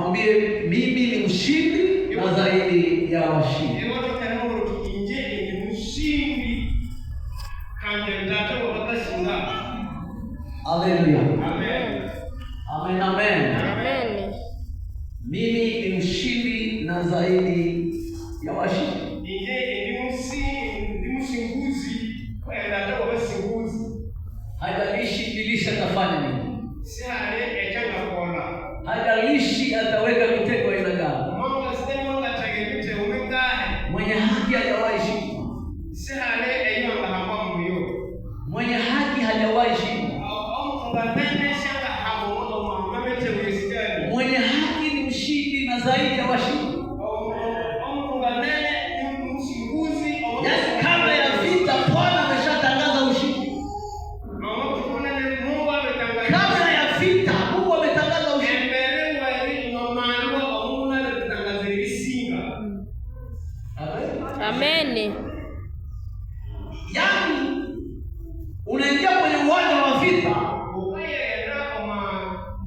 Mwambie mimi ni mshindi na zaidi ya washindi. Ewatokanamoro inje ndi mushindi kandi ndata wabakasinga. Haleluya. Amen. Amen, amen. Amen. Mimi ni mshindi na zaidi ya washindi. Inje ndi musinguzi ndata wabasinguzi. Haijalishi ibilisi atafanya nini. Sihale echangakola. Haijalishi ataweka mitego aina gani. Monga sitani wangatage mitego mingahe. Mwenye haki hajawahi shindwa. Sihale eyonga muyo. Mwenye haki hajawahi shindwa. Omufunganene shanga mitego yesitani. Mwenye haki ni mshindi na zaidi ya washindi. Omufunganene ni musinguzi. Yaani kabla ya vita Bwana ameshatangaza ushindi. Mungu ametangaza. Kabla ya vita Mungu ametangaza ushindi. Embere wali nomalwa omuntu ametangaza ebisinga. Amen. Amen. Yaani unaingia kwenye uwanja wa vita Ukayenda oma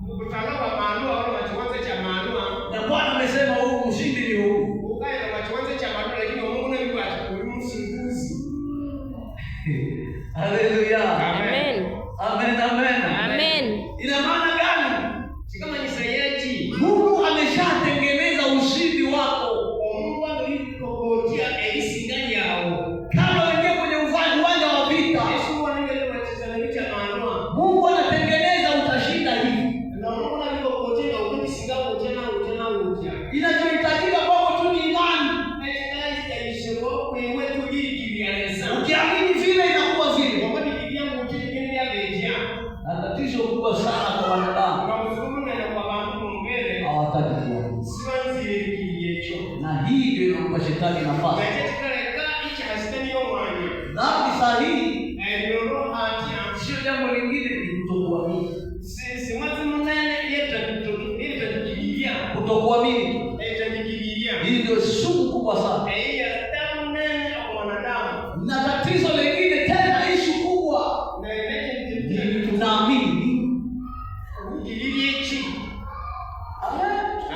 mukutano wa malwa wala machiwanze cha malwa. na Bwana amesema huu ushindi ni huu. Ukayenda machiwanze cha malwa lakini omuntu nabibwa uli musinguzi. Haleluya. Amen. Amen, amen. Amen. Ina maana gani? Chikamanyisa yechi. Mungu ameshatengeneza ushindi wako. Omuntu amerikokotia ebisinga lyawo. Kabla uingie kwenye uwanja wa vita, Yesu wanengele machizana cha malwa. Mungu anatengeneza utashinda hivi. Na omuntu nabikokotia ukibisinga utena utena utya. Inachohitajika kwako tu ni imani. Ukiamini vile inakuwa vile. Na tatizo kubwa sana kwa wanadamu hawataki kuamini, na hii ndio inampa shetani nafasi. Dhambi sahihi sio jambo lingine, ni kutokuamini. Kutokuamini tu, hii ndio sumu kubwa sana. Na tatizo lingine tena, ishu kubwa ni tunaamini nini?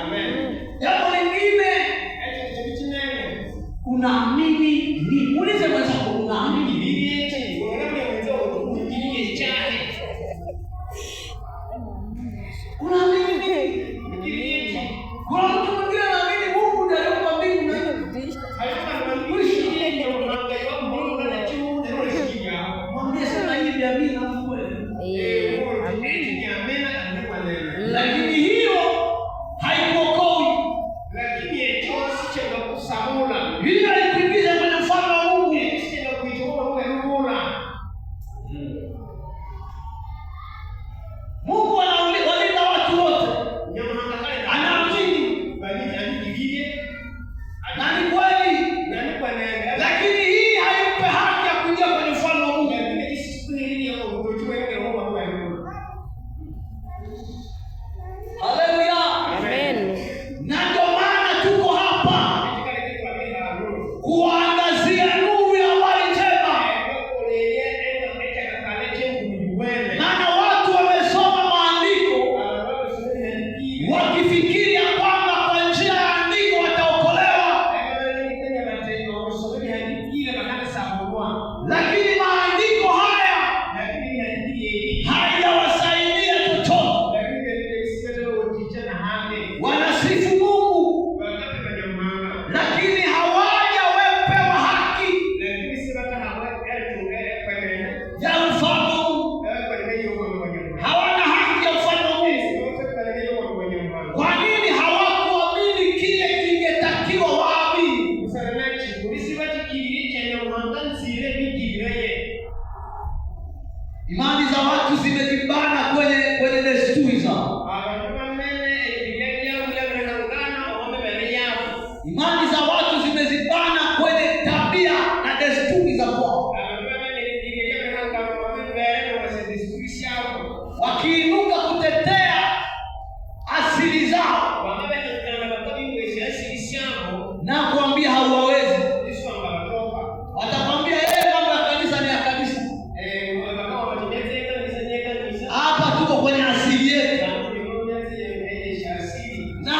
Amen. Jambo lingine unaamini nini? Muulize mwenzako unaamini nini? Unaamini nini? Kuna mtu mwingine anaamini Mungu ndiye aliumba mbingu na nchi. Mwambie sema hii jamii na kweli. Amen. Lakini hiyo haikuokoi. Hiyo haikuingiza kwenye ufalme wa Mungu. Mungu anawalinda watu wote. Anaamini na ni kweli. Lakini hii haimpe haki ya kuingia kwenye ufalme wa Mungu. Haleluya. Amen. Na ndio maana tuko hapa kuangazia nuru ya habari njema. Maana watu wamesoma maandiko wakifikiri ya kwamba kwa njia ya andiko wataokolewa, lakini maandiko haya hayawasaidia chochote. Wanasifu Mungu, lakini hawajawepewa haki ya ufalme wa Mungu. Hawana haki ya ufalme wa Mungu. Kwa nini hawakuamini kile kingetakiwa waamini? Imani za watu zimejibana kwenye desturi zao. Imani za watu zimezibana kwenye tabia na desturi za kwao. Wakiinuka kutetea asili zao na kuambia hauwawezi, watakwambia yeye mambo ya kanisa ni ya kanisa. Hapa tuko kwenye asili yetu, na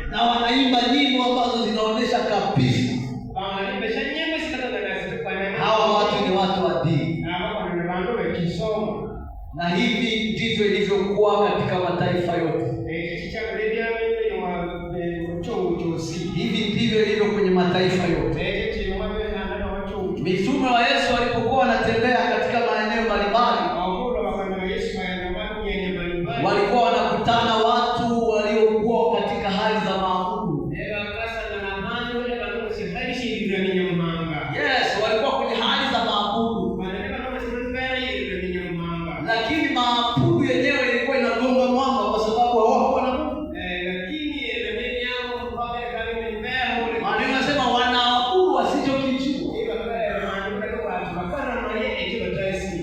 Na wanaimba nyimbo ambazo zinaonyesha kabisa hawa watu ni watu wa dini. Na hivi ndivyo ilivyokuwa katika mataifa yote. Hivi ndivyo ilivyo kwenye mataifa yote. Mitume wa Yesu walipokuwa wanatembea katika maeneo mbalimbali, walikuwa wanakutana watu waliokuwa katika hali za maabudu. Yes, walikuwa kwenye hali za maabudu, lakini maabudu yenyewe ilikuwa inagonga mwamba kwa sababu hawakuwa na Mungu. Maandiko yanasema wanaabudu wasichokijua,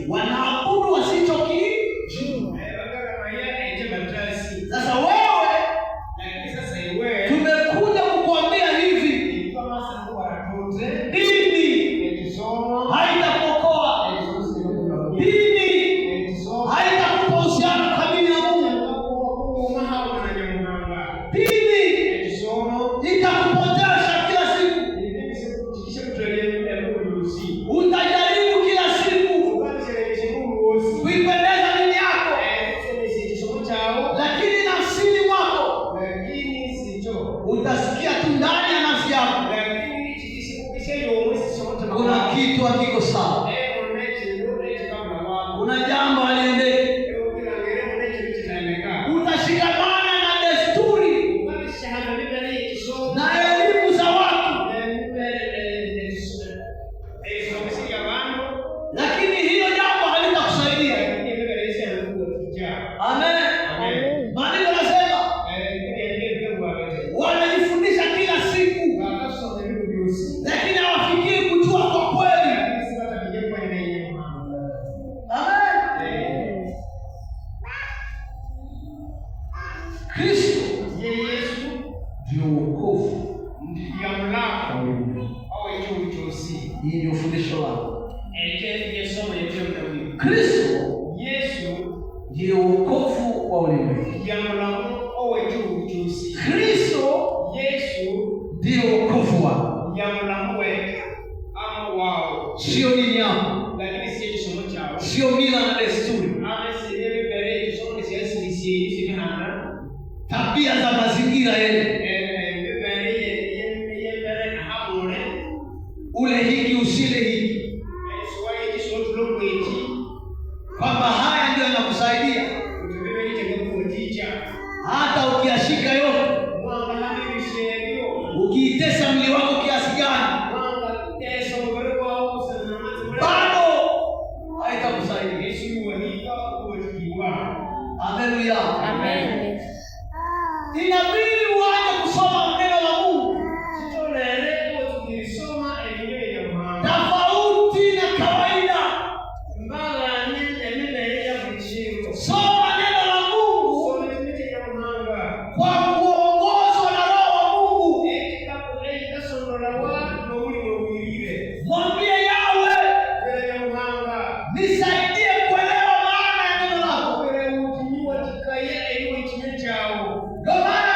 wanaabudu wasichokijua. Sasa wewe, tumekuja kukuambia hivi, dini haitakuokoa, dini haitakupa uhusiano kamili na Mungu, dini itakupotesha kila siku. Utajaribu kila siku kuipendeza dini yako, lakini nafsini mwako utasikia tu ndani ya nafsi yako kuna kitu hakiko sawa, kuna jambo haliendeki. Utashikamana na desturi na elimu za watu, lakini hiyo jambo halitakusaidia. Amen. Maandiko yanasema wanajifundisha kila siku, lakini hawafikiri kujua kwa kweli. Amen. Kristo ndio wokovu wa ulimwengu. Hii ndio fundisho langu. Kristo ndiye wokovu wa ulimwengu. Kristo ndiye wokovu wako, sio dini yako, sio mila na desturi, tabia za mazingira yenu, ule hiki usile hiki, kwamba haya ndio yanakusaidia. Hata ukiyashika yote, ukiitesa mwili wako kiasi gani, bado haitakusaidia. Haleluya! Amen. Inabidi uanze kusoma neno la Mungu tofauti na kawaida. Soma neno la Mungu kwa kuongozwa na Roho wa Mungu. Mwambie Yawe, nisaidie kuelewa maana ya neno lako. Ndio maana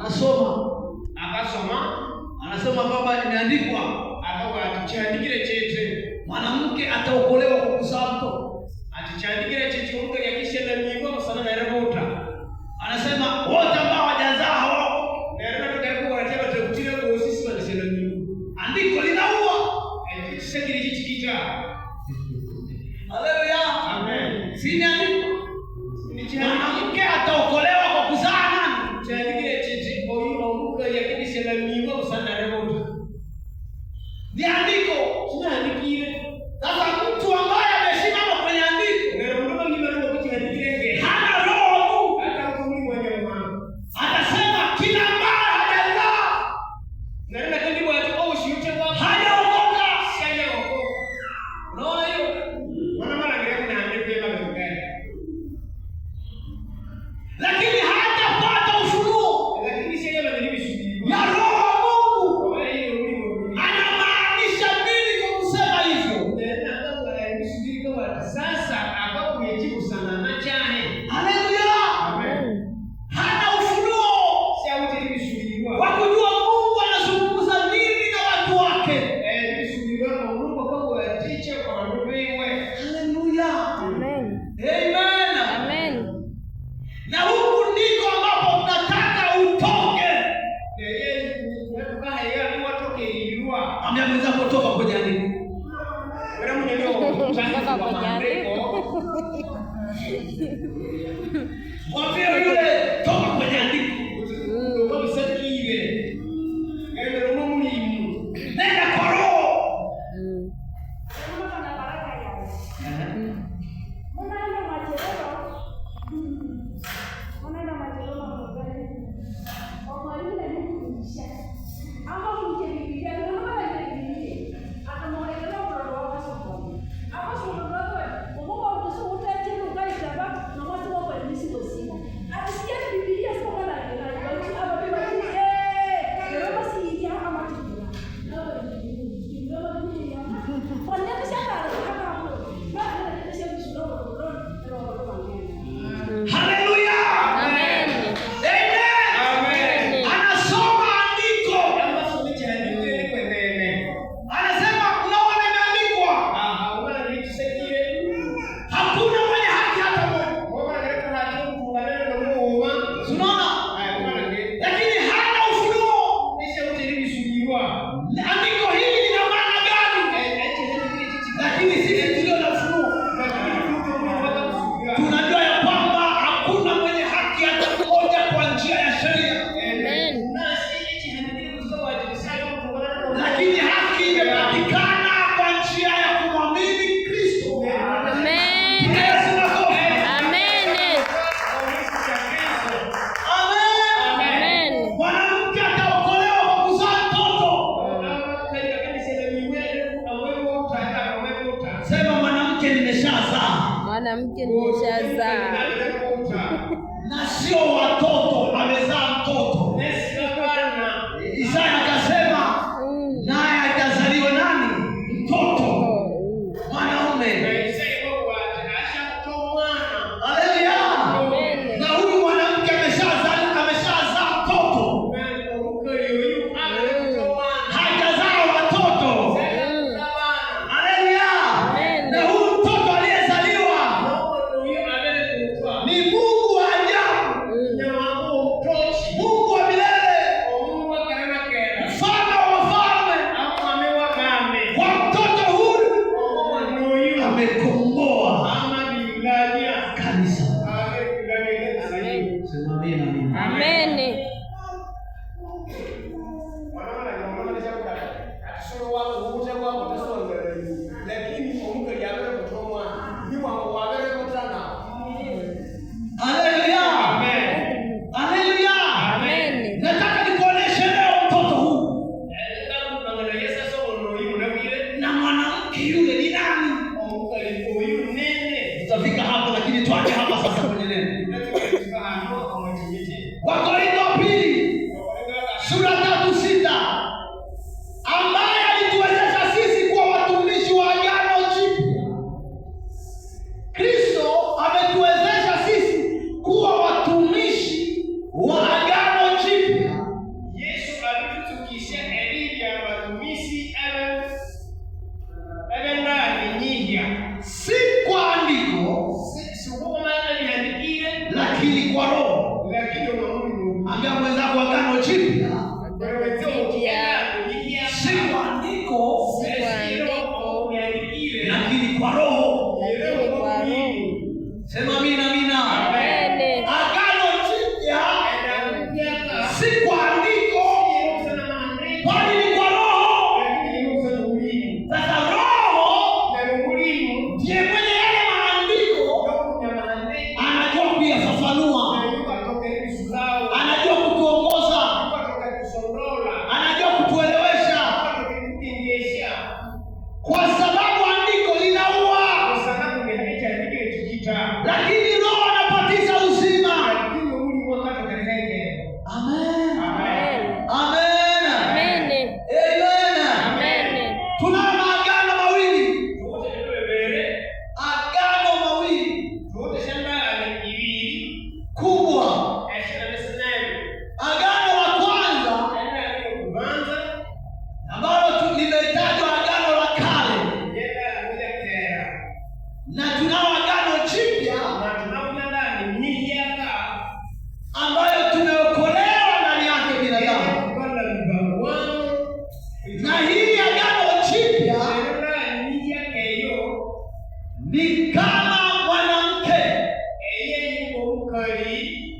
Anasoma, Akasoma anasema kwamba imeandikwa akawa ati kyandikire kyete mwanamke ataokolewa kwa kuzaa mtoto. Ati kyandikire kyeti omukali akishelamibwa busana nerebuta. Anasema wote ambao hawajazaa hawao. Andiko linaua. Haleluya. Amen. Si ni andiko? Mwanamke ataokolewa kwa kuzaa nani? Ni andiko. Sasa mtu ambaye amesimama kwenye andiko hana roho wa Mungu, atasema kila ambaye hajazaa hajaokoka. Unaona hiyo? Lakini hatapata ufunuo ya roho wa Mungu. Anamaanisha nini kwa kusema hivyo? Sasa akakuyechikusana chahe. Haleluya! Amen. Hana ufunuo wa kujua Mungu anazungumza nini na watu wake. Haleluya! Amen. Amen. Amen. Na huku ndiko ambapo tunataka utoke. Ambia mwenzako toka kwenye andiko. Toka kwenye andiko. Mwambie yule toka kwenye andiko. Nenda kwa roho. Haleluya! Amen. Amen. Amen. Anasoma andiko. Anasema unaona imeandikwa. Hakuna mwenye haki hata mmoja. Unaona? Lakini hana ufunuo. Andiko hili lina maana gani? Lakini sisi tulio na ufunuo tunajua ya kwamba hakuna mwenye haki hata mmoja kwa njia ya sheria, Amen. lakini haki imepatikana kwa njia ya kumwamini Kristo. Amen. Yesu makofi. Amen. Amen. Amen. Mwanamke ataokolewa kwa kuzaa mtoto. Sema mwanamke, nimeshazaa Mwanamke nimeshazaa. na sio watoto, amezaa mtoto. Isaya akasema naye atazaliwa nani? Mtoto mwanaume. Haleluya! Amen. Na huyu mwanamke ameshazaa mtoto, hajazaa watoto. Haleluya! Amen. Na huyu mtoto aliyezaliwa ni Mungu wa ajabu, Mungu wa milele, mfalme wa wafalme. Kwa mtoto huyu amekomboa kanisa. Sema amina, amina. Amen. Haleluya! Haleluya! Amen. Nataka nikuoneshe leo mtoto huu na mwanamke yule ni nani. Tutafika hapo, lakini tuache hapa sasa kwenye neno. Wakorintho wa pili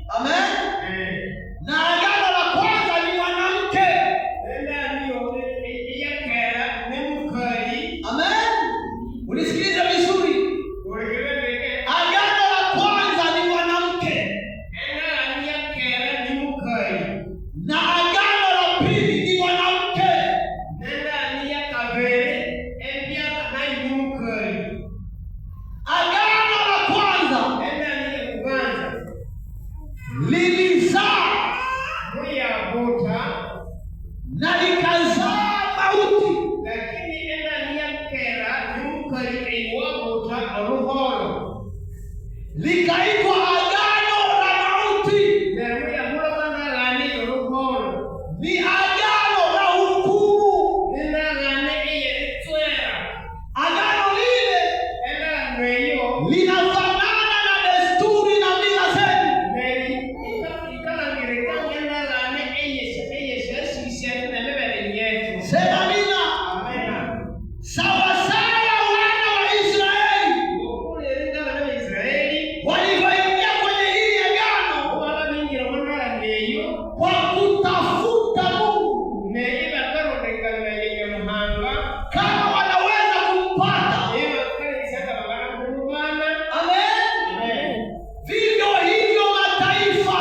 Amen. Na agano la kwanza ni mwanamke. Amen. Unisikilize vizuri. Agano la kwanza ni mwanamke na agano la pili ni mwanamke. Agano la kwanza lilizaa na likazaa mauti. Lakini endani yakera nimukali eiwabuta oluholo. Likaitwa agano la mauti. Neryo yahulokana oluholo. Ni agano la hukumu. Nindagane eyeritswera. Agano lile Endagano eyo linafanana na desturi na mila zenu. neryo ikalangirika ngendagane eyeshasisyetu nemibere yetu. Sema amina. Amena. Sawasawa wana wa Israeli Okulerera abana ba Israeli walivyoingia kwenye hili agano obala bingira omundagano eyo kwa kutafuta Mungu neryo bakarondekana Nyamuhanga kama wanaweza kumpata. ebakaleisanga bakanakulubana. Amen. Amen. Vivyo hivyo mataifa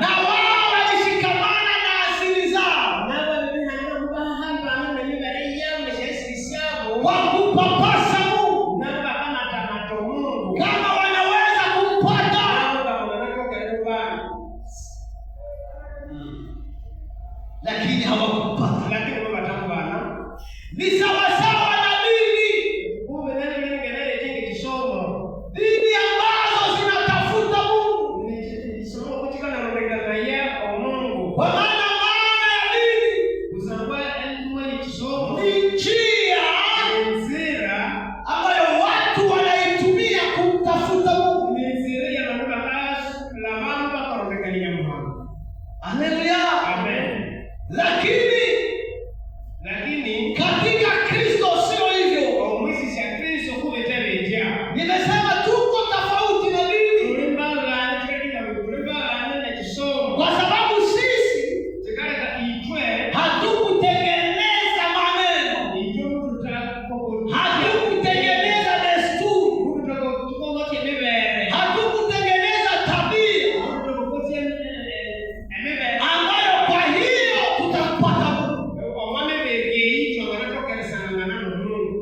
na wao walishikamana na asili zao kwa kupapasa Mungu kama wanaweza kumpata, lakini hawakumpata. Ni sawasawa na dini, dini ambazo zinatafuta Mungu, kwa maana maana ya dini ni njia ambayo watu wanaitumia kumtafuta Mungu. Haleluya! Amen. Lakini Lakini katika Kristo sio hivyo. omwisi sya Kristo kubetebetya. Nimesema tuko tofauti na dini, Tulimbagane nekisomo kwa sababu sisi kikaleka itwe hatukutengeneza maneno, itwe hatukutengeneza desturi, mututukokotya emibere hatukutengeneza tabia mututukokotya emibere ambayo kwa hiyo tutampata Mungu, omwamibere eyi twanganatokeresangana nomungu.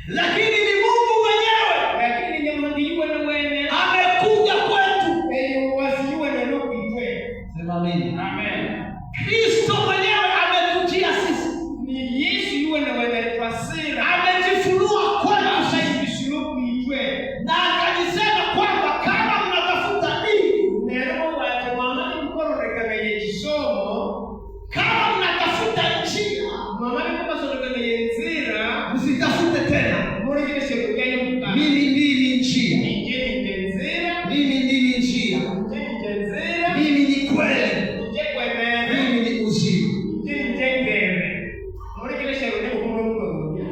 lakini ni Mungu mwenyewe Lakini nyamuhanga yuwene wene amekuja kwetu. eyo wasi yuwene nokwitwe. Sema amina. Amen. Kristo mwenyewe ametujia sisi, Ni Yesu yuwene wene twasira amejifunua kwetu sisi asaibisile kwitwe. na akajisema kwamba kama mnatafuta dini, Neryo wati mwamani mukorolekana yekisomo kama mnatafuta njia, mwamani mukasolekana yenzira msitafute tena. mulekelesye muka. Mimi ndimi njia, Inje ninje nzira. mimi ndimi njia, Inje ninje nzira. mimi ni kweli, Inje kwemene. mimi ni uzima. Inje ninje ngere mulekelesye mukamukamuya.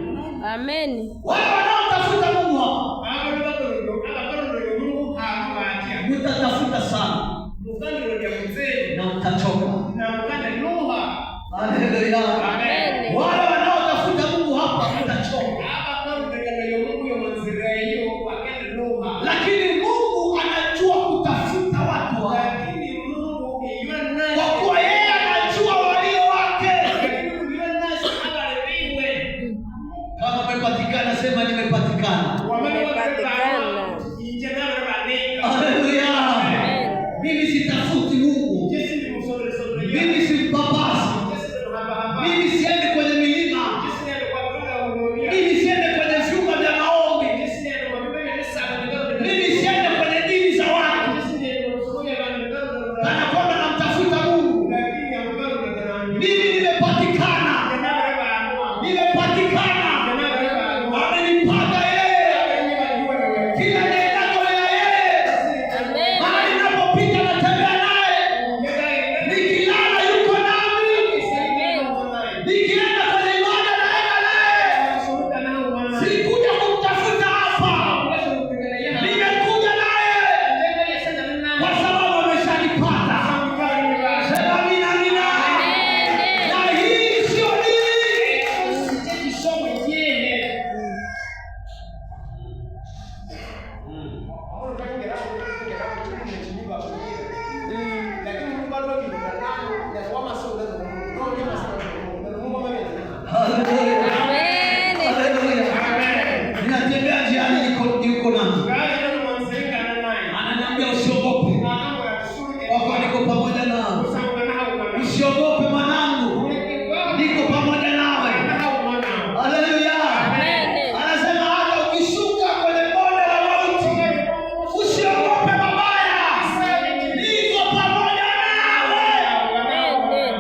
Amen. Wale wanaotafuta Mungu hapa Abakalondolyo Mungu hamu batya mtatafuta sana mukandilolya muzeru na mtachoka. na mukanda luha. Haleluya! Amen. Wale wanaotafuta Mungu hapa mtachoka, Abakalondekana yomungu yomunzira eyo bakende luha. lakini Mungu anajua kutafuta watu wake, Lakini Mungu iyo kwa nasi kuwa yeye anajua walio wake. lakini iyo nasi abalebiwe. Kama umepatikana, sema nimepatikana. Nimepatikana. Inje nababanika. Haleluya! Amen. Mimi sitafuti Mungu, Inje sindi mimi simpapasi, mimi siendi kwenye milima, mimi siendi kwenye vyumba vya maombi, mimi siendi kwenye dini za watu, kana kwamba namtafuta Mungu. Mimi nimepatikana, nimepatikana, amenipata yeye. Kila niendako ni na yeye, Amen. mahali ninapopita natembea naye, nikilala yuko nami, nikienda kwenye ibada naenda naye. Sikuja kumtafuta hapa, nimekuja naye. kwa sababu ameshanipata. Sema amina, amina. Amen. Na hii sio dini. Haleluya. Amen. Haleluya. Ninatembea njiani, yuko nami, ananiambia usiogope, kwa kuwa niko pamoja nawe. Usiogope mwanangu, niko pamoja nawe. Haleluya. Amen. Anasema hata ukishuka kwenye bonde la mauti, usiogope mabaya, niko pamoja nawe. Amen.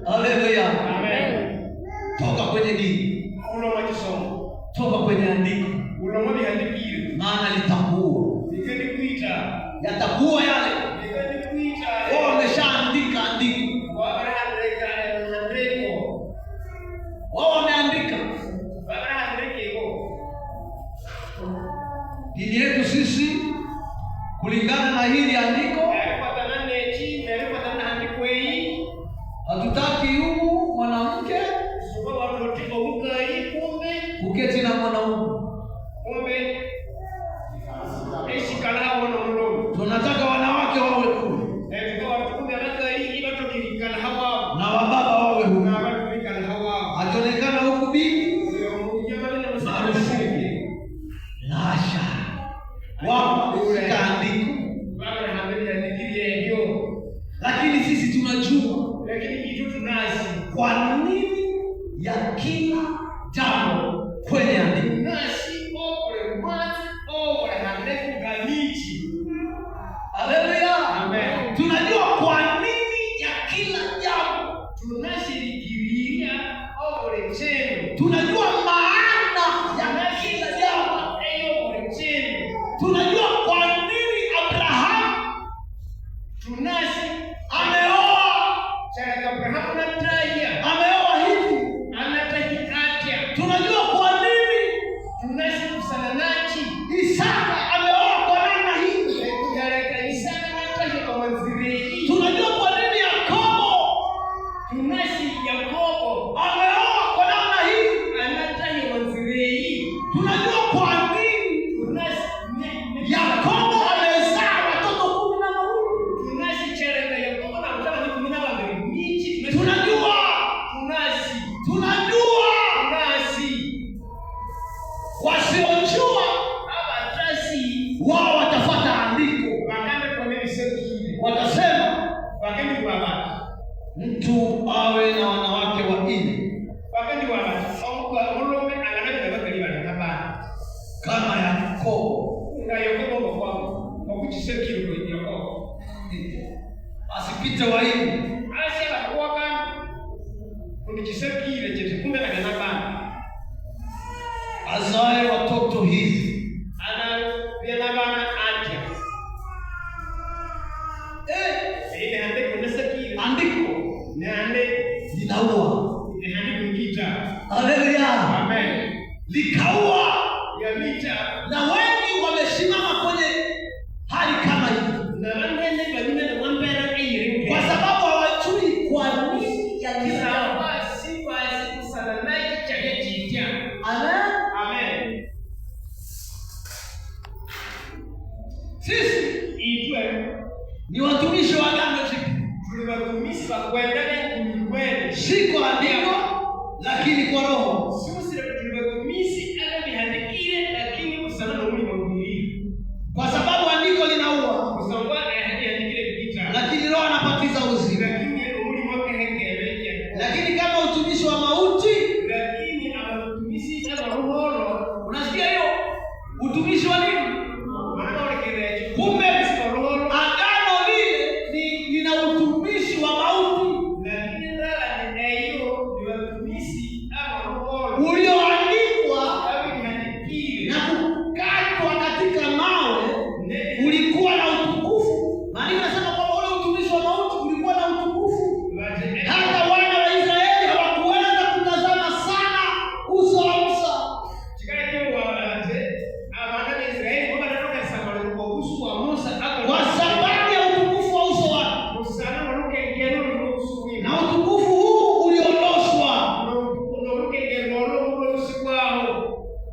Haleluya. Toka kwenye dini, toka kwenye andiko, maana litakuua, yatakuwa yale. Wao wameshaandika andiko, wao wameandika. Dini yetu sisi kulingana na hili andiko, hatutaki huyu mwanamke kuketi na mwanaume. Tunataka wanawake wawe kule na wababa wawe huku. Akionekana huku bibi, lasha wao wameshika andiko, lakini sisi tunajua kwa nini ya kila jambo kwenye andiko. Haleluya! Tunajua kwa nini ya kila jambo, tunajua maana ya kila jambo, tunajua kwa nini Abrahamu ameoa hivi, tunajua kwa nini Isaka ameoa kwa namna hii, tunajua kwa nini Yakobo ameoa kwa namna hii, tunajua kwa nini Yakobo amezaa watoto 12. Tunajua, tunajua. Wasiojua wao watafuata andiko, watasema mtu awe na wanawake wanne kama Yakobo, asipite wanne. Azae watoto hivi. Andiko linaua. Haleluya, likaua, na wengi wamesimama kwenye hali kama hii kwa sababu hawajui kwa nini ya kila jambo. Amen. Sisi ni watumishi wa agano jipya, si kwa andiko, lakini kwa Roho. Kwa sababu andiko linaua, lakini Roho anapatiza uzima. Lakini kama utumishi wa mauti, unasikia hiyo utumishi wa nini? Kumbe agano lile lina utumishi wa mauti.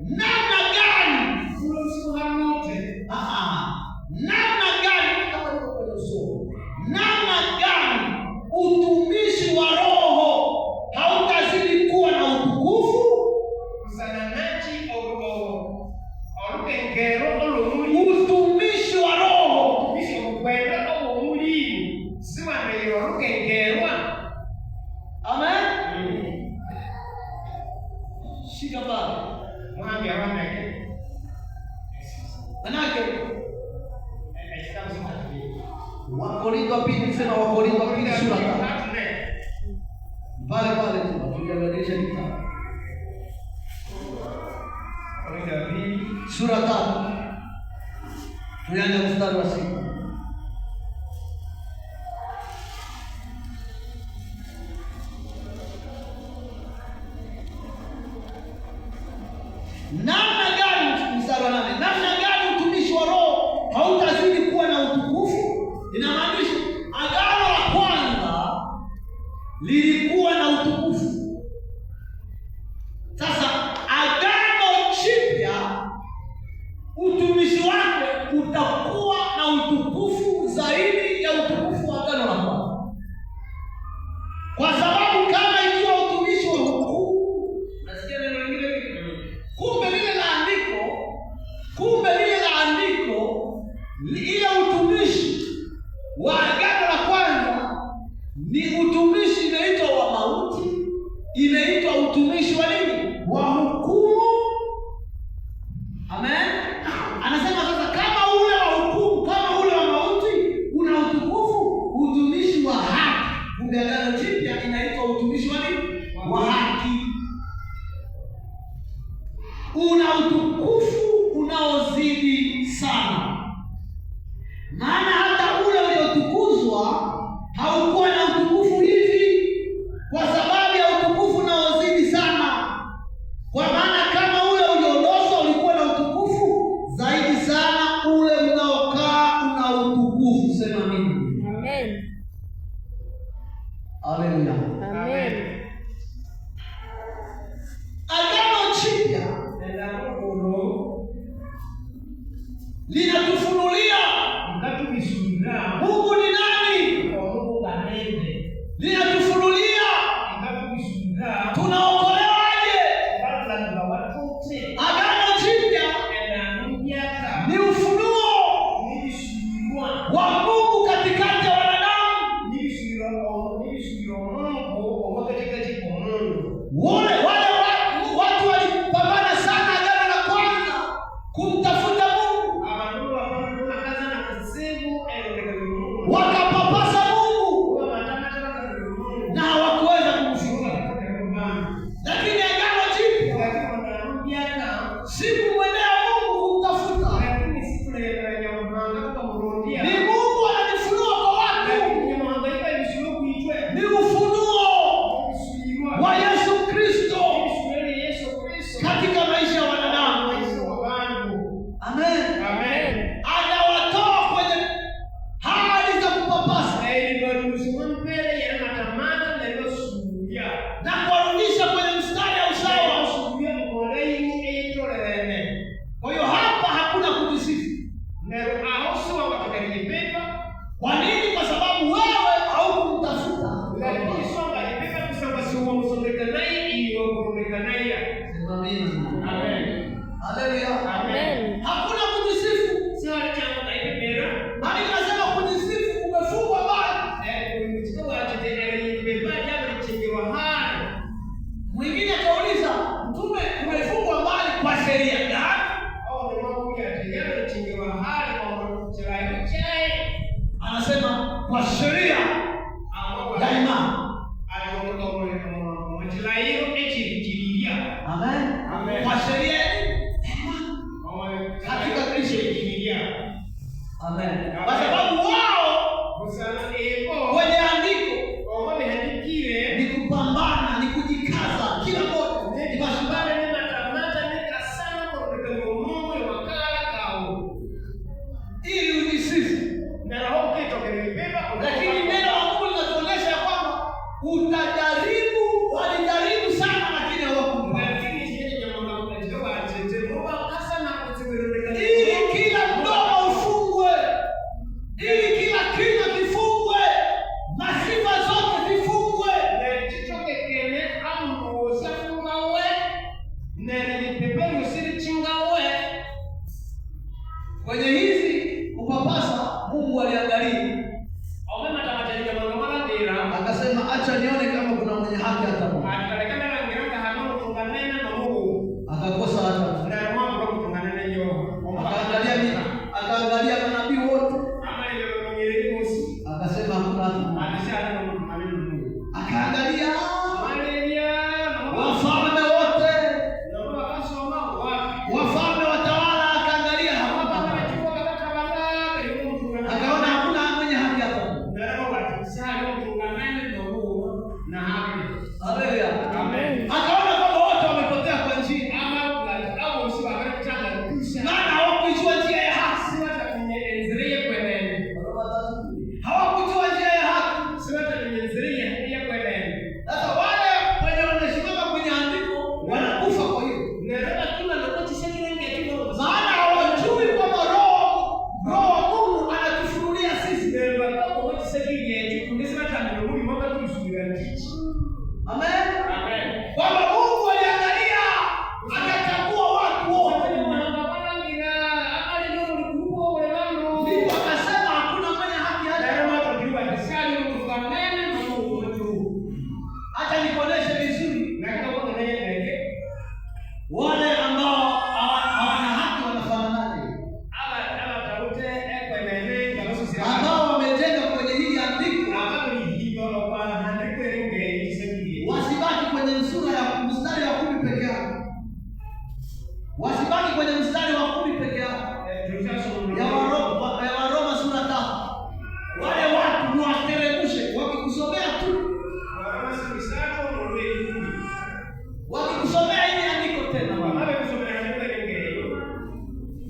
Namna gani? Usimuhanote. Namna gani kama niko kwenye usomo? Namna gani utumishi wa Roho hautazidi kuwa na utukufu? Kusananachi olukengero olomuli. Utumishi wa Roho Utumishi obukwenda obw'omulimu siwanayire olukengerwa. Amen. Shika pale. Mwambi abanake. Manake Wakorintho wa pili, sema Wakorintho wa pili sura 3. Pale pale tu hatujabadilisha kitabu. Sura 3. Tulianza mstari wa 6. Namna gani, mstari wa 8, namna gani utumishi wa Roho hautazidi kuwa na utukufu? Inamaanisha agano la kwanza lilikuwa na utukufu. Sasa agano jipya utumishi wake utakuwa na utukufu zaidi ya utukufu wa agano la kwanza. Kwa sababu kama ikiwa utumishi wa hukumu, nasikia neno lingine hili. Kumbe lile la andiko, ile utumishi wa agano la kwanza ni utumishi inaitwa wa mauti, inaitwa utumishi wa nini? Wa hukumu. Amen. Anasema sasa kama ule wa hukumu, kama ule wa mauti una utukufu, utumishi wa haki. Kumbe agano jipya inaitwa utumishi wa nini? Wa haki. Una utukufu unaozidi sana. Maana hata ule uliotukuzwa haukuwa na utukufu hivi, kwa sababu ya utukufu unaozidi sana. Kwa maana kama ule uliondoshwa ulikuwa na utukufu zaidi sana, ule unaokaa una utukufu. Sema amina. Amen. Haleluya. Amen. Agano Jipya linatufunulia Mungu ni nani, linatufunulia tunaokolewaje. Agano Jipya ni ufunuo wa Mungu katikati ya wanadamu. Wale watu walipambana sana agano la kwanza kumtafuta Mungu, wakapapasa Mungu na hawakuweza kumfikia. Lakini agano jipya si kumwendea Mungu kumtafuta, ni Mungu ananifunua kwa watu, ni ufunuo wa Yesu Kristo katika maisha ya wanadamu. Amen. Amen. Anawatoa kwenye hali za kupapasa na kuwarudisha kwenye mstari wa usawa. Kwa hiyo hapa hakuna kujisifu. Kwa nini? Kwa sababu wewe haukumtafuta. Sema amina. Haleluya. Amen. Hakuna kujisifu. Maana inasema kujisifu kumefungwa mbali. Mwingine akauliza, mtume, kumefungwa mbali kwa sheria gani? Anasema kwa sheria ya imani. Amen. Amen. Kwa sheria ya imani. Katika Kristo. Amen. Kwa sababu wao kwenye andiko ni kupambana, ni kujikaza kila mmoja. Ni mashindano. Ili ujisifu. Lakini neno la Mungu linatuonyesha ya kwamba utajaribu, walijaribu sana lakini hawakumpata. Wasibaki kwenye mstari wa 10 peke yao. Ya Waroma sura 3. Wale watu muwateremshe, wakikusomea tu. Wakikusomea ile andiko tena.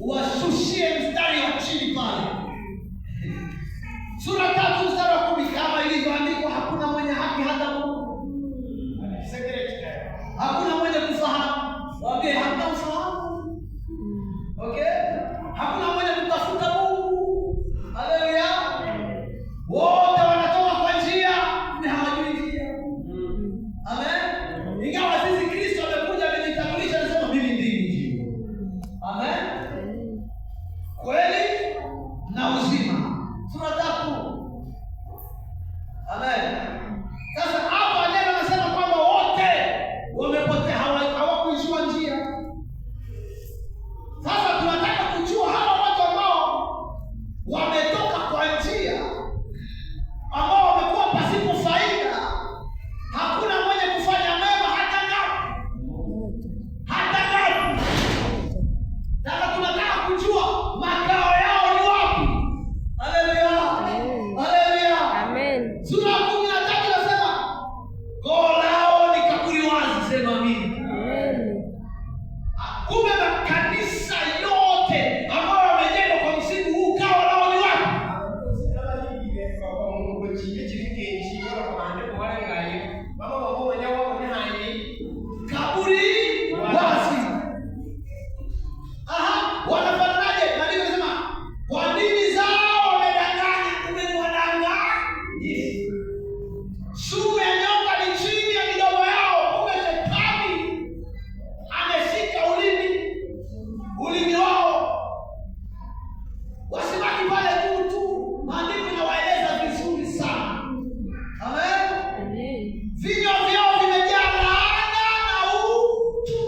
Washushie mstari wa chini pale. Sura 3 mstari wa 10, kama ilivyoandikwa, hakuna mwenye haki hata mmoja. Hakuna mwenye kufahamu. Okay, hakuna ufahamu. Okay? Hakuna mwenye kutafuta Mungu. Haleluya. Wote wanatoka kwa njia, ni hawajui njia. Amen. Ingawa sisi Kristo amekuja amejitambulisha, anasema mimi ndimi njia. Amen. Kweli na uzima. Sura 3. Amen. Sasa hapa neno nasema kwamba wote wamepotea, hawakuijua njia. Sasa tunataka kujua hawa watu ambao wametoka kwa njia, ambao wamekuwa pasipo faida, hakuna mwenye kufanya mema hata ngapi. Hata ngapi. Sasa tunataka kujua makao yao ni wapi. Haleluya. Haleluya. Amen. Sura 13 inasema koo lao ni kaburi wazi. Sema amina. Amen. Kumbe makanisa yote ambayo yamejengwa kwa msingi huu, kao lao ni wapi? Kaburi wazi. Aha, wanafananaje? Maandiko yanasema kwa dini zao wamedanganya. Kumbe ni wadanganyifu. Sumu ya nyoka ni chini ya midomo yao. Kumbe shetani ameshika ulimi wao. Wasibaki pale juu tu. Maandiko inawaeleza vizuri sana. Amen. Amen. Vinywa vyao vimejaa laana na utu.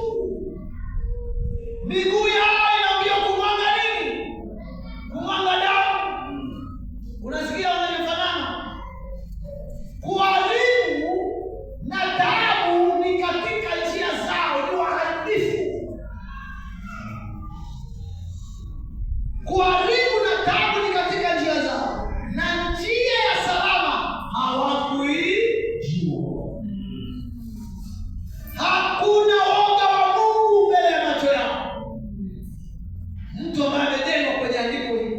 Miguu yao ina mbio kumwaga nini? Kumwaga damu. Unasikia wanavyofanana? Kuharibu na taabu ni katika njia zao, ni waharibifu. Kuharibu na taabu ni katika njia zao, na njia ya salama hawakuijua. Hakuna woga wa Mungu mbele ya macho yao. Mtu ambaye amejengwa kwenye andiko hili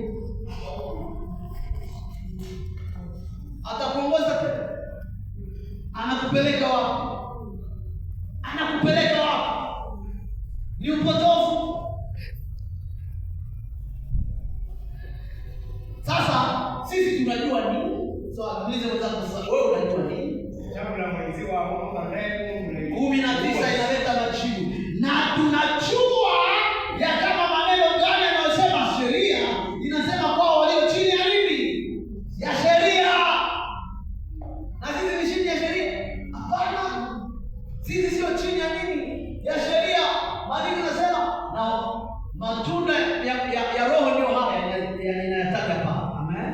atakuongoza tena. Anakupeleka wapi? Anakupeleka wapi? Ni upotofu. Sasa sisi tunajua nini? So, muulize mwenzako sasa, wewe unajua nini? 19 inaleta majibu. Na tunajua ya kama maneno gani yanayosema sheria inasema kwa walio chini ya nini? Ya sheria. Na sisi ni chini ya sheria? Hapana. Sisi sio chini ya nini? Ya sheria. Maandiko yanasema na matunda ya Roho ndio haya inayataja hapa. Amen.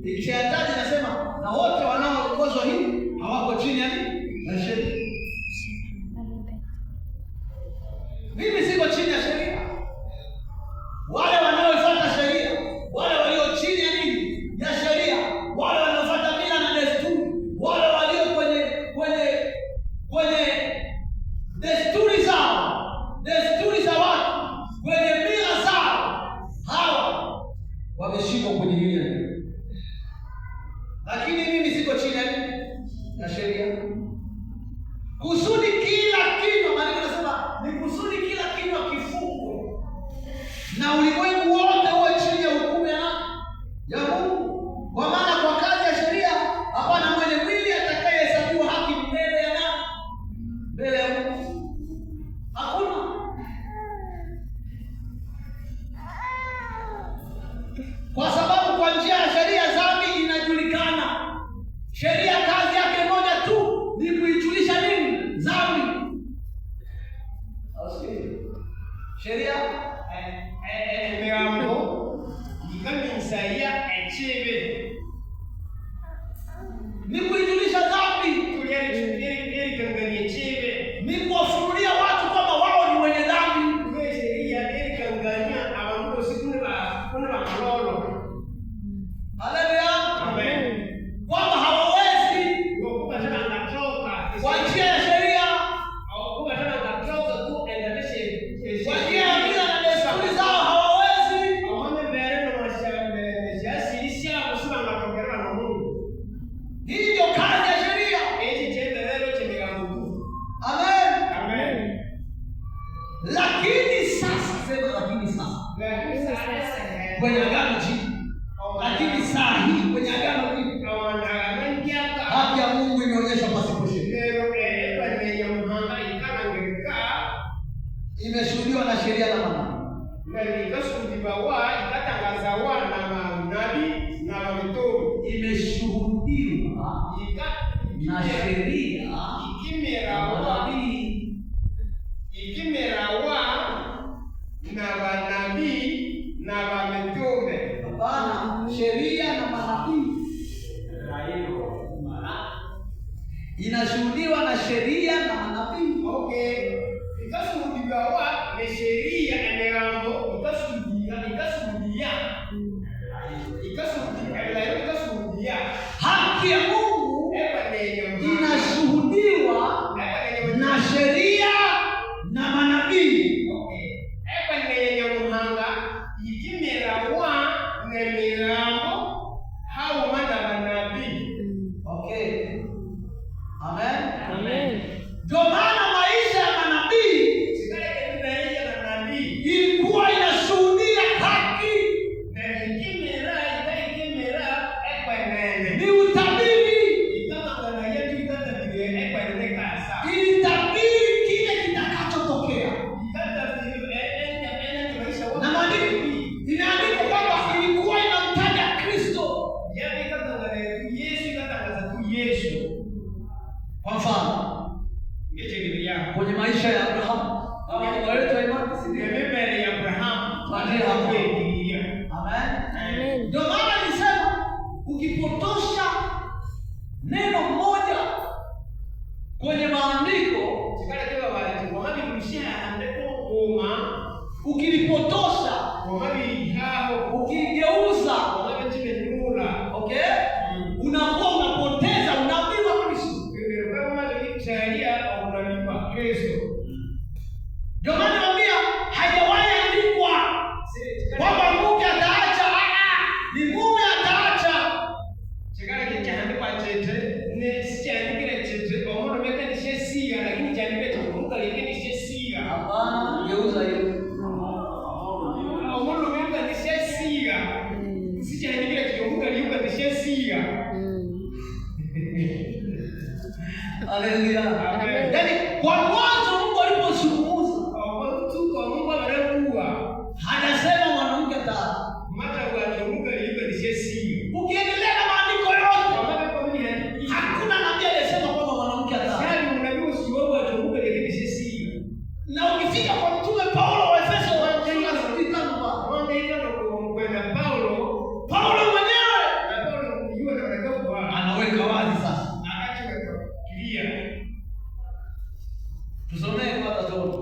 Ikishayataja inasema na wote wanaoongozwa hivi hawako chini ya nini? Ya sheria. Mimi siko chini ya sheria. Wale wanaofuata sheria, wale walio chini ya nini? Ya sheria, wale wanaofuata mila na desturi, wale walio kwenye desturi zao, desturi za watu, kwenye mila zao, hawa wameshikwa kwenye hili. Lakini mimi siko chini ya nini? Ya sheria. Kusudi kila kinywa, maandiko yanasema ni kusudi kila kinywa kifungwe na ulimwengu wote uwe chini ya hukumu ya Mungu. Kwa maana kwa kazi ya sheria hapana mwenye mwili atakayehesabiwa haki mbele ya nani? Mbele ya Mungu. Hakuna. Kwa sababu kwa njia ya sheria dhambi inajulikana. Sheria kazi yake moja tu ni kuijulisha nini? Dhambi. Sheria ni kuijulisha dhambi, ni kuwafunulia watu kwamba wao ni wenye dhambi. Lakini sasa, sema lakini sasa, Lakini sasa kwenye agano jipya, lakini saa hii kwenye agano jipya haki ya Mungu imeonyeshwa pasipo sheria, imeshuhudiwa na sheria na manabii. Imeshuhudiwa na sheria na manabii. Ikimerawa na banabii na bamitume. Hapana, sheria na manabii inashuhudiwa na sheria na manabii. Okay, ikashuhudiwa ne sheria emirambo ikashuhudia ikashuhudia ikashuhudia emirambo ikashuhudia Haki ya Mungu inashuhudiwa na sheria na manabii. Ekwenenye muhanga ikimerawa nemirambo hauma na banabii. Okay. Amen. Amen. Ndio maana maisha ya manabii Sikaleke banabii ilikuwa inashuhudia haki, nekikimera ikaikimera ekwenene ni utabiri, ikamangana yetu ikatabire ekwenene kasa ilitabiri kile kitakachotokea. Na maandiko inaandikwa kwamba ilikuwa inamtaja Kristo. Kwa mfano, kwenye maisha ya Abrahamu, kama baba wetu wa imani, si ndio? Amen. Amen. Ndio maana nilisema ukipotosha neno moja kwenye maandiko, ukilipotosha, ukigeuza, okay, unakuwa unapoteza unabii wa Kristo. Ndio maana naambia haijawahi andikwa kwamba mke ataacha. Ni mume ataacha. Chikala kyekyandikwa kyete ne sikyandikire kyete omundu mekanishesiga lakini kyandikire kyete omukali ekanishesiga. Hapana, geuza hiyo. Omundu mekanishesiga sikyandikire kyete omukali yukanishesiga. Haleluya. Amen. Yaani kwa mwanzo Mungu alipozungumza Omutuko omungu abarekuwa hajasema mwanamke ataacha. mata omukali yukanishesiga. Ukiendelea na maandiko yote, hakuna nabii aliyesema kwamba mwanamke ataacha. Na ukifika kwa mtume Paulo wa Efeso sura 5 pale, Paulo mwenyewe anaweka wazi sasa. Tusomee kwanza tuone.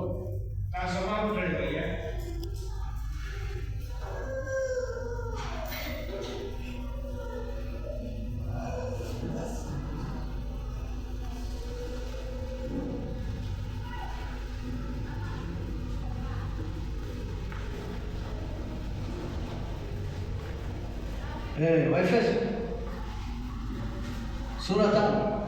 Waefeso sura 5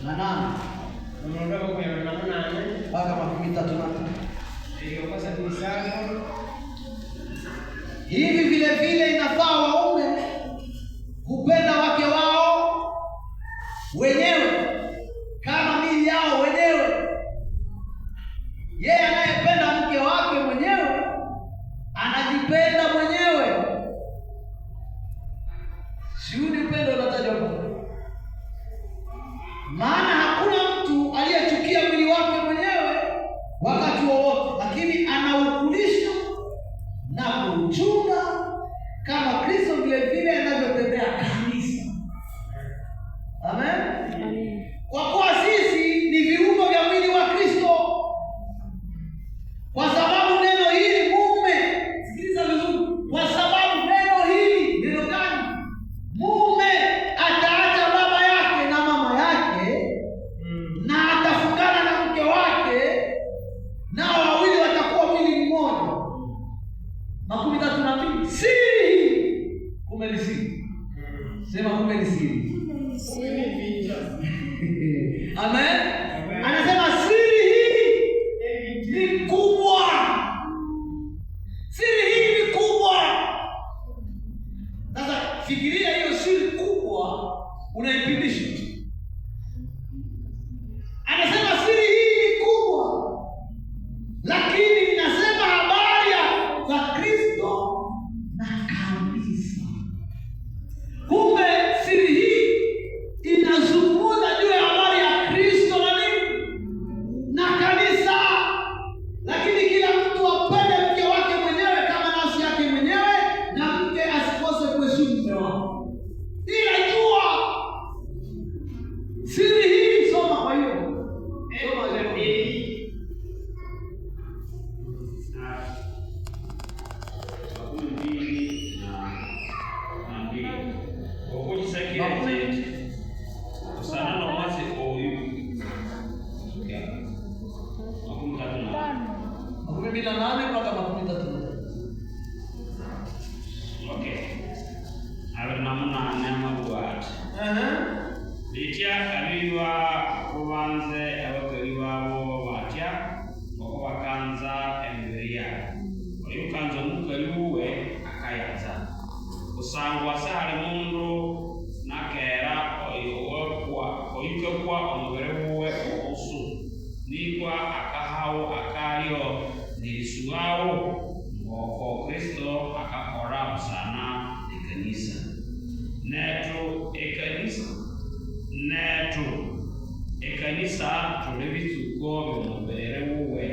28 mpaka 33. Hivi vile vile inafaa waume kupenda wake wao wenyewe kama miili yao wenyewe. Yeye anayependa mke wake mwenyewe anajipenda mwenyewe. Siuni upendo unatajwa huko. Maana hakuna mtu aliyechukia mwili wake mwenyewe wakati wowote, lakini anaukulisha na kuuchunga kama Kristo vile vile anavyotendea kanisa. Amen. Amen. Kwa kuwa sisi ni viungo vya mwili wa Kristo. Kwa sababu neno hili mume, sikiliza vizuri, kwa sababu neno hili, neno gani? Mume ataacha baba yake na mama yake na atafungana na mke wake, nao wawili watakuwa mwili mmoja. 32. Siri hii Kumbe ni siri. Sema kumbe ni siri. Siri. Amen. Anasema siri hii ni kubwa. Siri hii ni kubwa. Sasa fikiria hiyo siri kubwa unaipindisha. Anasema siri hii ni kubwa, lakini ninasema habari za Kristo na kanisa. Kumbe siri hii inazungumza juu ya habari ya Kristo na nini na kanisa. Lakini kila mtu apende mke wake mwenyewe kama nafsi yake mwenyewe, na mke asikose kuheshimu mume wake. Ila jua siri hii, soma. Kwa hiyo soma, soma. 22. Okukisakira kyeti kusana n'omwezi oyu 38. 28 mpaka 33. Okay, 28 amabuwa ati litya abiwa bubanze abakali babo batya okubakanza emibiri yabo, oyu kanza omukali wuwe akayanza kusangwa sihali mundu nakera oyukakwa omubiri wuwe obusu, nikwa akahawo akalyo nerisuwawo ngoko Kristo akakora busana ekanisa. Netu ekanisa tuli bitsuko by'omubiri wuwe.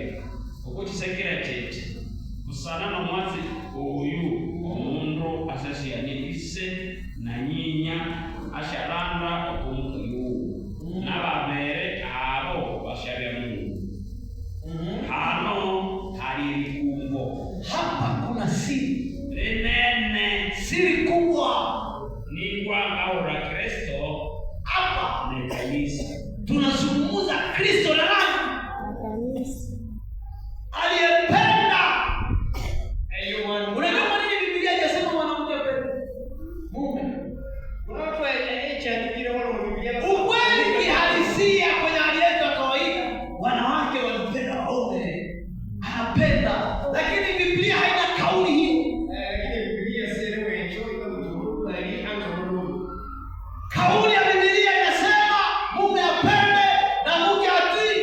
Okukisekera kiti busana n'omwatsi oyu omundu asyasyania ise na nyinya, asyalanda okw'omukali wuwe, n'ababiri abo basyabya mughuma. Hano hali erikumbo Hapa kuna siri, rinene, siri kubwa. Nikwa ngahura Kristo Hapa nekanisa. tunazungumza Kristo na nani? Na kanisa. Aliyependa. Unajua kwa nini Biblia haijasema mwanamke apende mume? Ukweli kihalisia, kwenye hali yetu ya kawaida, wanawake wanapenda waume, anapenda, lakini Biblia haina kauli hiyo. Kauli ya Biblia inasema mume apende na mke atii.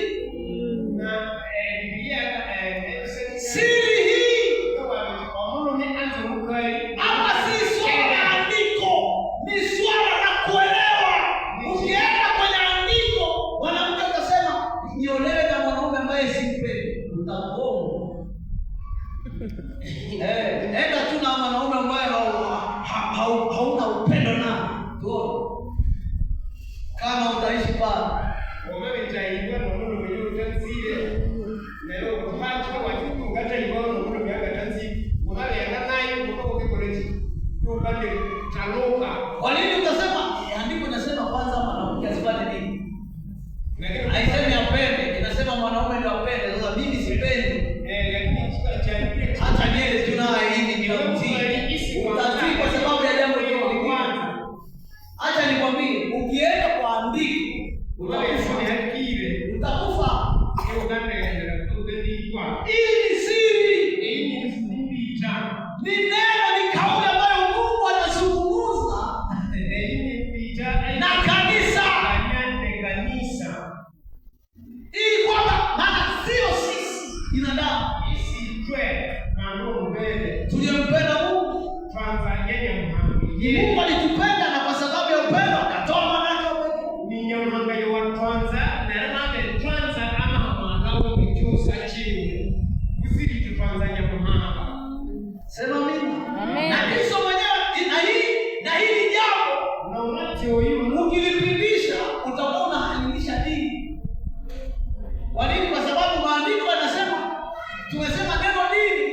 Siri hii hapa si swala la andiko, ni swala la kuelewa. Ukienda kwenye andiko, mwanamke atasema niolewe na mwanaume ambaye simpendi, utagongwa. Enda tu na mwanaume ambaye hauna upendo nao, tuone kama utaishi pale. Kwa nini utasema? Andiko inasema kwanza mwanamke asifanye nini? Haisemi apende, inasema mwanaume ndio apende. Sasa mimi sipendi, hata niende tu naye hivi ndio mtii. Utatii kwa sababu ya jambo hilo lingine. Acha nikwambie, ukienda kwa andiko utakufa. Utakufa. Hii ni siri, ni neno, ni kauli ambayo Mungu anazungumza na kanisa, ili kwamba, maana sio sisi binadamu tuliyempenda Mungu, ni Mungu alitupenda, na kwa sababu ya upendo akatoa mwana wake wa pekee. Sema mimi. Amen. Na Kristo mwenyewe, na hili jambo ukilipindisha utakuwa unahalilisha dini. Kwa nini? Kwa sababu maandiko yanasema, tumesema neno dini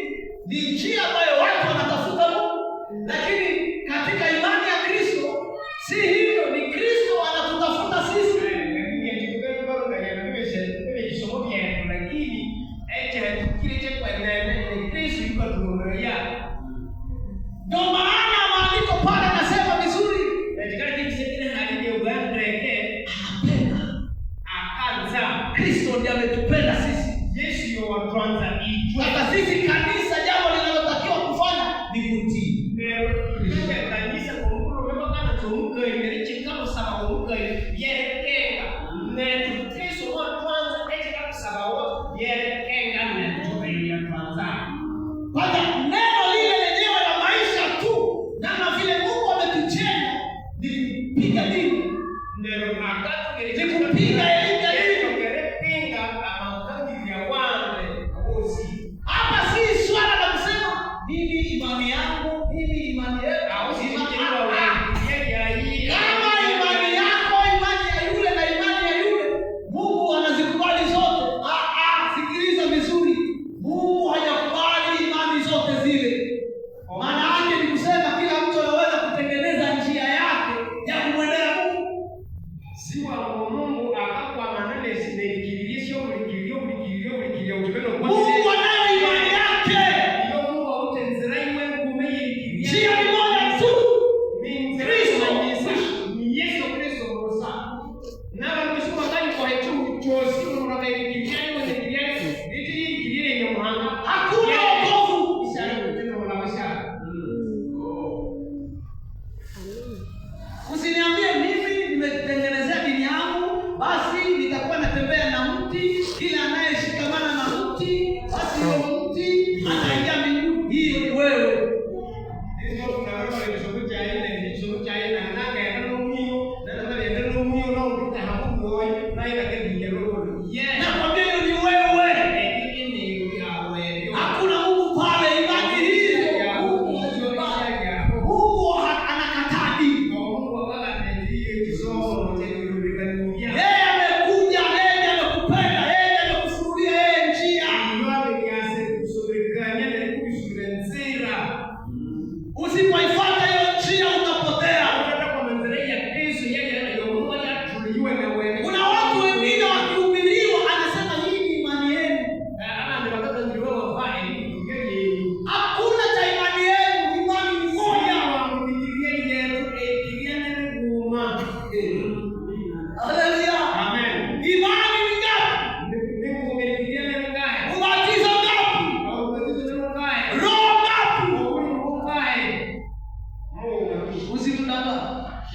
ni njia ambayo watu wanatafuta Mungu, lakini katika imani ya Kristo si hivyo, ni Kristo anatutafuta sisi. Ndio maana maandiko pale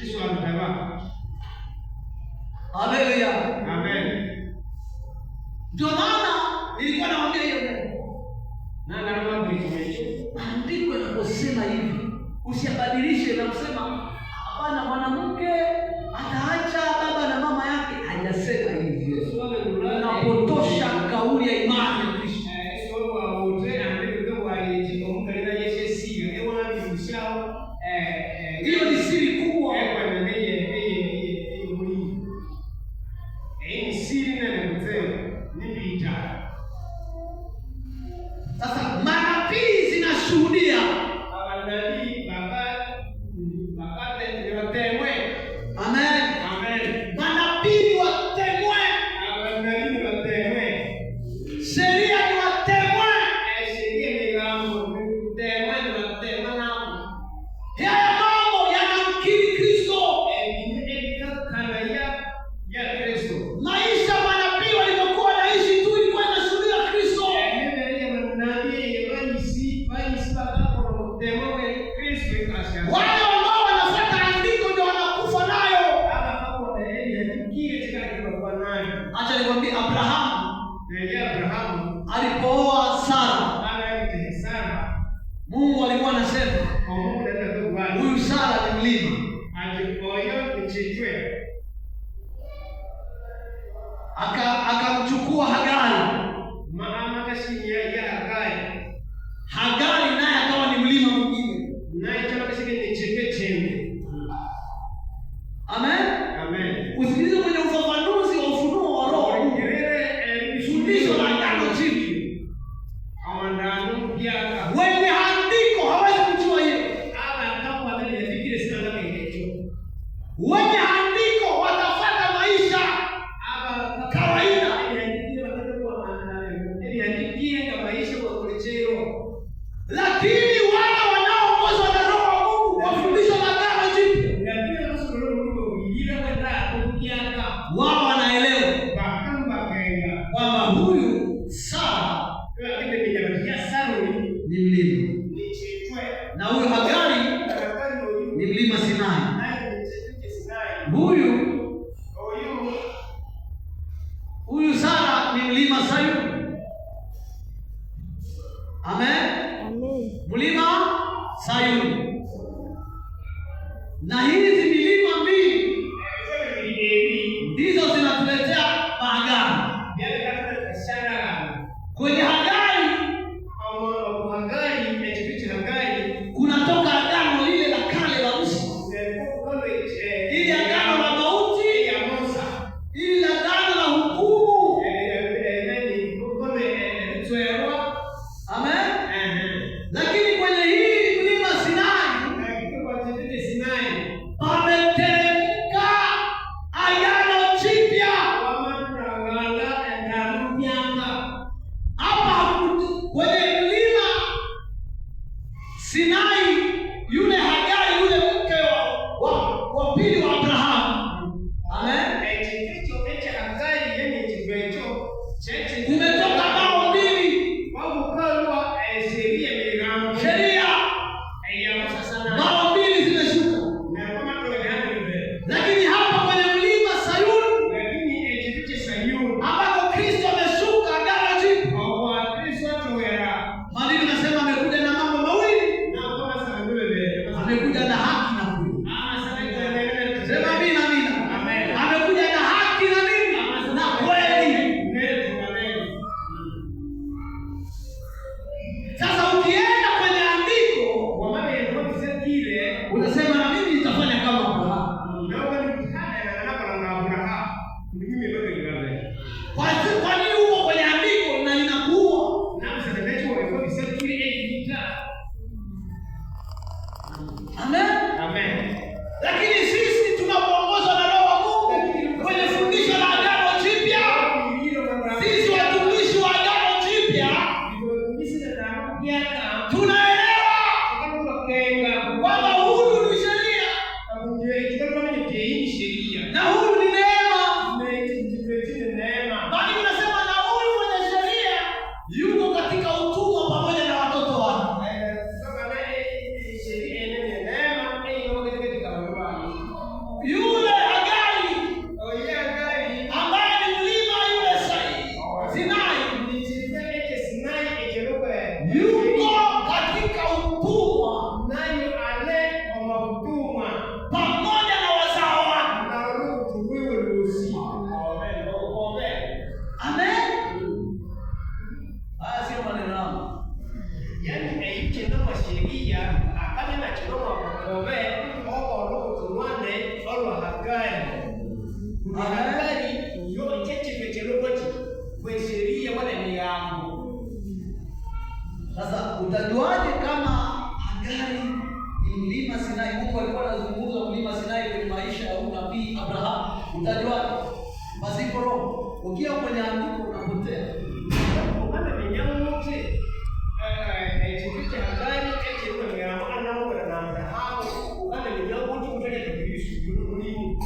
Kiswalutaba. Haleluya. Amen. Ndio maana nilikuwa naongea hiyo neno. Nangalamabulikimecho. Maandiko yanaposema hivi, usiyabadilishe na kusema hapana, mwanamke ataacha baba na mama yake. Hajasema hivyo. Unapotosha kauli ya imani ya Kristo. Hiyo ni siri kubwa. Sasa manabii zinashuhudia. Amen. Manabii ni watemwe, sheria ni watemwe. Haya mambo yanamkiri Kristo. Maisha manabii walivyokuwa wanaishi tu ilikuwa inashuhudia Kristo. Wale ambao wanafuata andiko ndio wanakufa nayo. Acha nikwambie, Abrahamu alipooa Sara, Mungu alikuwa anasema huyu Sara ni mlima. Akamchukua Hagari. Hagari naye akawa ni mlima mwingine. Amen. Amen. Usikilize kwenye ufafanuzi wa ufunuo wa Roho, fundisho la Agano Jipya. Wenye andiko hawezi kujua hiyo. Wenye andiko watafuata maisha kawaida, lakini wale wanaoongozwa na Roho wa Mungu kwa fundisho la Agano Jipya, wao wanaelewa kwamba huyu Sara ni mlima na huyu Hagari ni mlima Sinai. Huyu Sara ni mlima Sayuni. Amen. Amen. Mlima Sayuni. Na hizi milima mbili ndizo zinatuletea maagano. Kwenye Hagari kunatoka agano lile la kale la Musa, ili agano la mauti, ili agano la hukumu. Amen. Lakini kwenye hii mlima Sinai pameteremka agano jipya. Hapa kwenye mlima Sinai, yule Hagari, yule mke wa pili wa Abrahamu, amen, kumetoka bao mbili, sheria bao mbili zimeshuka, lakini hapa kwenye mlima Sayuni ambako Kristo ameshuka agano jipya, maandiko nasema amekuja na mambo mawili, amekuja na haki na kweli. Sema amina, amina. Amekuja na haki na nini na kweli. Sasa ukienda kwenye andiko unasema na mimi nitafanya kama Abrahamu. Kwa nini uko kwenye andiko na linakuua? Amen. Amen. Lakini sisi tunapoongozwa na Roho wa Mungu kwenye fundisho la agano jipya, sisi watumishi wa agano jipya tunaelewa kwamba huyu ni sheria na huyu ni neema. Maandiko nasema na huyu mwenye sheria yuko katika utumwa pamoja na watoto wake. obukobe obolubutulwane olwa Hagari. Hagari yo kyekifo kyeloboti bwesheria wala migambo. Sasa utajuaje kama Hagari ni mlima Sinai? Mungu alikuwa anazungumza mlima Sinai kwenye maisha ya huyu nabii Abraham. Utajuaje? Pasipo Roho. Ukiwa kwenye andiko unapotea. Omwana menyamuti ekintu kya Hagari ekirimu emigambo anamubona na Aburahamu omwana menyamuti utalya Kristo mulimu.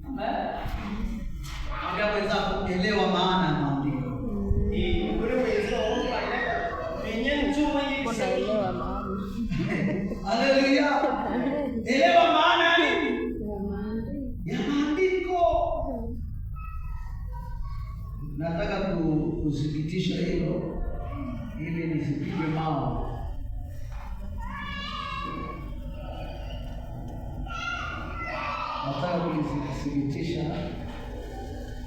Amen. Ambia mwenzako, elewa maana ya maandiko. Uri mwenzi womwana menye ntuma yebisaki. Unaelewa maana Haleluya. Elewa maana ya nini? ya maandiko. Ya maandiko. Nataka kuthibitisha hilo ili nisipigwe mawe. Nataka kulithibitisha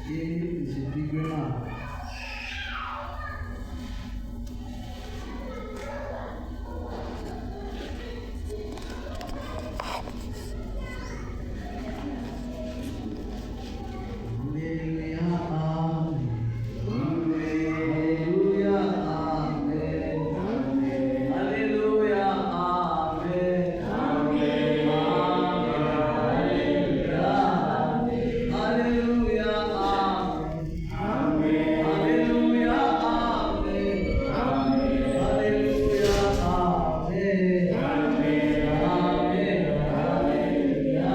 ili nisipigwe mawe. Haleluya, amen. Haleluya, amen. Haleluya, amen. Amen. Haleluya, amen. Haleluya, amen. Haleluya, amen. Amen. Haleluya.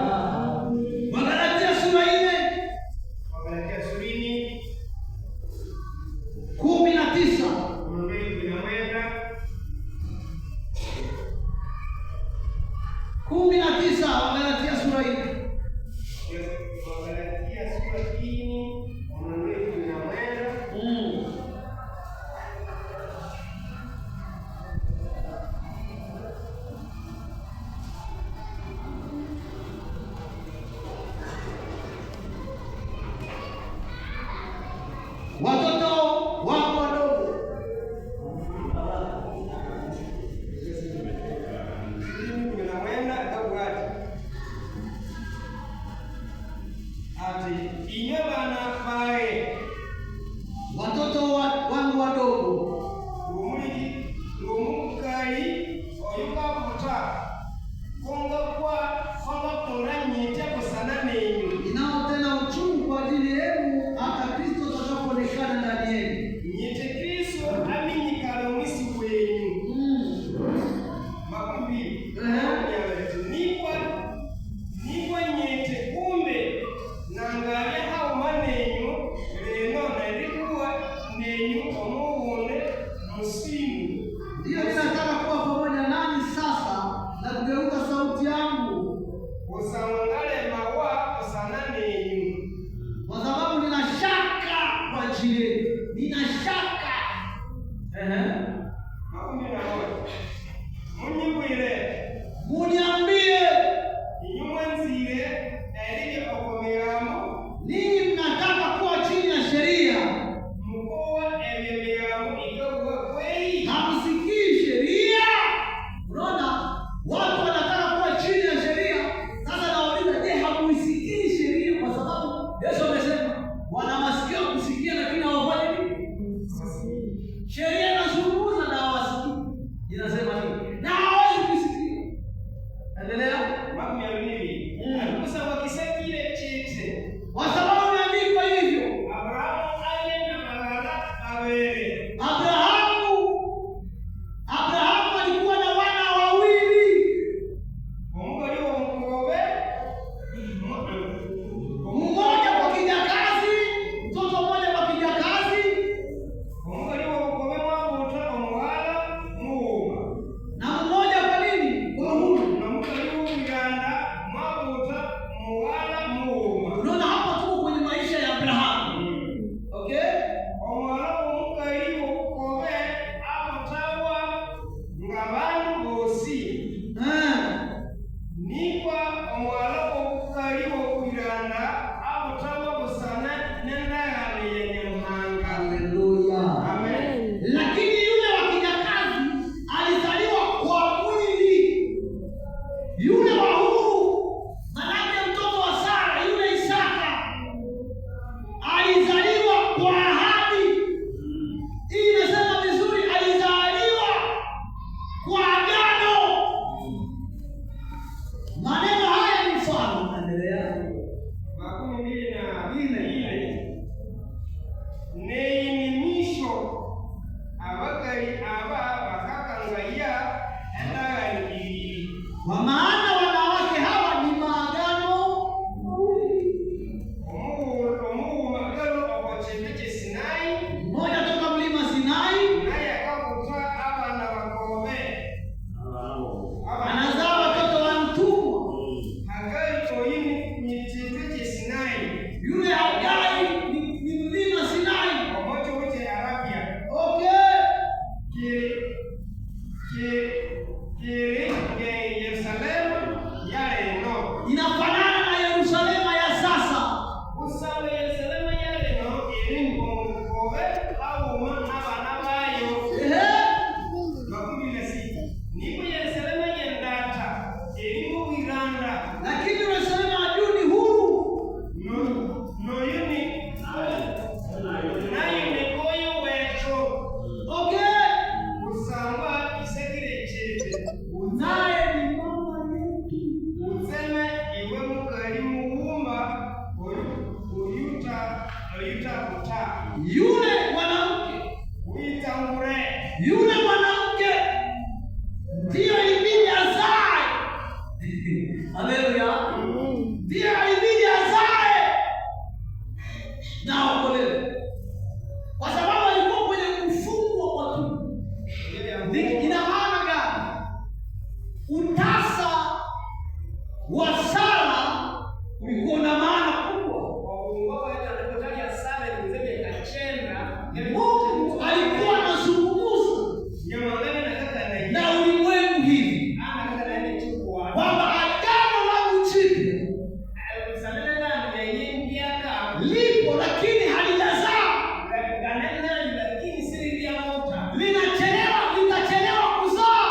Wagalatia sura 4 Wagalatia surini 19. 19. 19, Wagalatia sura 4. Wagalatia sura 19. Watoto wako wadogo. 19 akabwati ati inywe bana bae Watoto wangu wadogo, ng'omukali oyukabuta konga konga nyite kusana nenyu. Ninao tena uchungu kwa ajili yenu hata Kristo atakapoonekana ndani yenu. Nyite Kristo aminyikala omwisi wenyu. 20. Nikwa nyite kumbe nangalya hauma nenyu leno nalikuwa nenyu omuwunde musimu. Ndiyo, mimi nataka kuwa pamoja nanyi sasa na kugeuka sauti yangu, kusangwa kusana nenyu. Kwa sababu nina shaka kwa ajili yenu. Nina shaka. 21. Munyibwire. Muniambie, inywe mwanzire erige okomigambo. Ninyi mnataka kuwa chini ya sheria, mukowa ebyo migambo ikagwa kwei. Hamsikii sheria. Unaona, watu wanataka kuwa chini ya sheria. Sasa nawauliza, je, hamuisikii sheria? Kwa sababu Yesu amesema wana masikio ya kusikia lakini hawafanyi nini? Sheria inazungumza na hawasikii. Inasema nini? Na hawawezi kusikia. Endelea. 20. Alikusaba kisakile chite. Kwa sababu imeandikwa hivyo. Abrahamu ale na magala abere. Abrahamu alikuwa na wana wawili. Omukali womukobe. Mmoja kwa kijakazi, mtoto mmoja kwa kijakazi Omukali womukobe mwabuta omuwala muwuma. na mmoja kwa nini? Kwa huru. Nomukali w'omuganda mwabuta muwala muwuma. Unaona hapa tuko kwenye maisha ya Abrahamu. Okay? Omuwala w'omukali wobukobe abutawa ng'abandu bosi. Nikwa omuwala w'omukali w'okwiranda abutawa busana n'endagaano ya Nyamuhanga. Haleluya. Amen. Lakini yule wa kijakazi alizaliwa kwa mwili. Yule wa huru, manake mtoto wa Sara, yule Isaka alizaliwa kwa ahadi. Hii inasema vizuri, alizaliwa kwa agano. Maneno haya ni mfano. Endelea. 24. Neinimisho abakali aba bakakangaya endagano ibiri. Kwa maana wanawake hawa ni maagano mawili. Omuwumagalo okochimbi kye Sinai, Mmoja toka mlima Sinai naye akakutwa abana bakobe. anazaa watoto wa mtumwa. Hagari oyi ni chimbi kye Sinai, Yule Hagai ni mlima Sinai. omocho uche Arabia. Okay. Kiri nge Yerusalemu ya leno. Inafanana na Yerusalema ya sasa. Usaba Yerusalemu ya leno eri ngomukobe awuma n'abana bayo. Ehe. 26. Niko Yerusalemu yendata eri mu Bwiranda. Lakini Yerusalema ya juu ni huru. Noyo ni nayo nikoyo wecho. Okay. Usangwa isekire chete. Naye ni mama yetu. Utseme iwe mukali muwumba oyuta kuta. Yule mwanamke, Uitangure. yule mwanamke ndiyo ilibidi azae. Haleluya. Ndiyo ilibidi azae na aokolewe, kwa sababu alikuwa kwenye kufungwa kwa tumbo. Ina maana gani? Utasa wa Sara ulikuwa una maana kubwa. Mungu alikuwa anazungumza na ulimwengu hivi kwamba agano langu jipya lipo, lakini halijazaa, linachelewa, litachelewa kuzaa.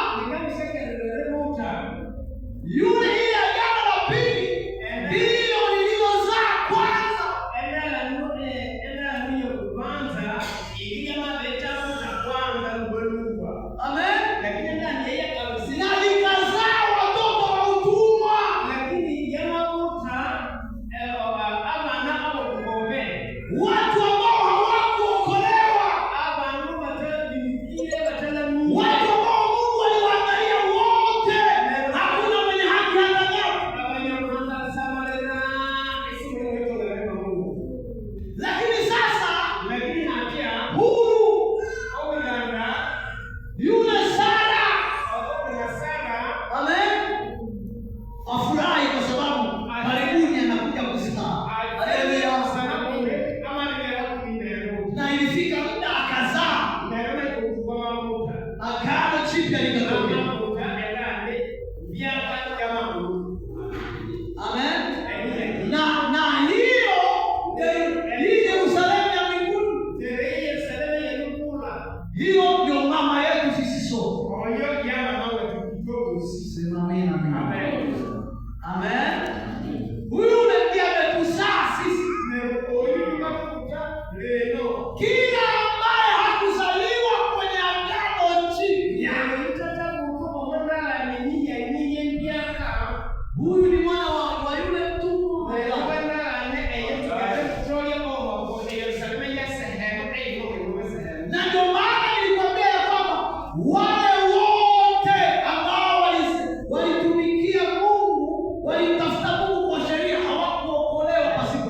Yule ile agano la pili ndilo lililozaa kwanza. Amen. Na likazaa watoto wa utumwa. Watu ambao hawakuokolewa, watu ambao Mungu aliwaangalia wote, hakuna mwenye haki hata mmoja. Lakini sasa huru yule Sara, amen, afurahi kwa sababu karibuni anakuja kuzaa. Haleluya. Na ilifika muda akazaa, agano jipya likatokea. Amen. Na hiyo hii Yerusalemu ya mbinguni, hiyo ndio mama yetu sisi sote. Sema amina. Amen. Huyu ndiye ametuzaa sisi. Kila ambaye hakuzaliwa kwenye agano jipya, huyu ni mwana wa yule mtumwa. Na ndio maana nilikwambia ya kwamba wale wote ambao walitumikia Mungu, walimtafuta Mungu kwa sheria, hawakuokolewa pasipo.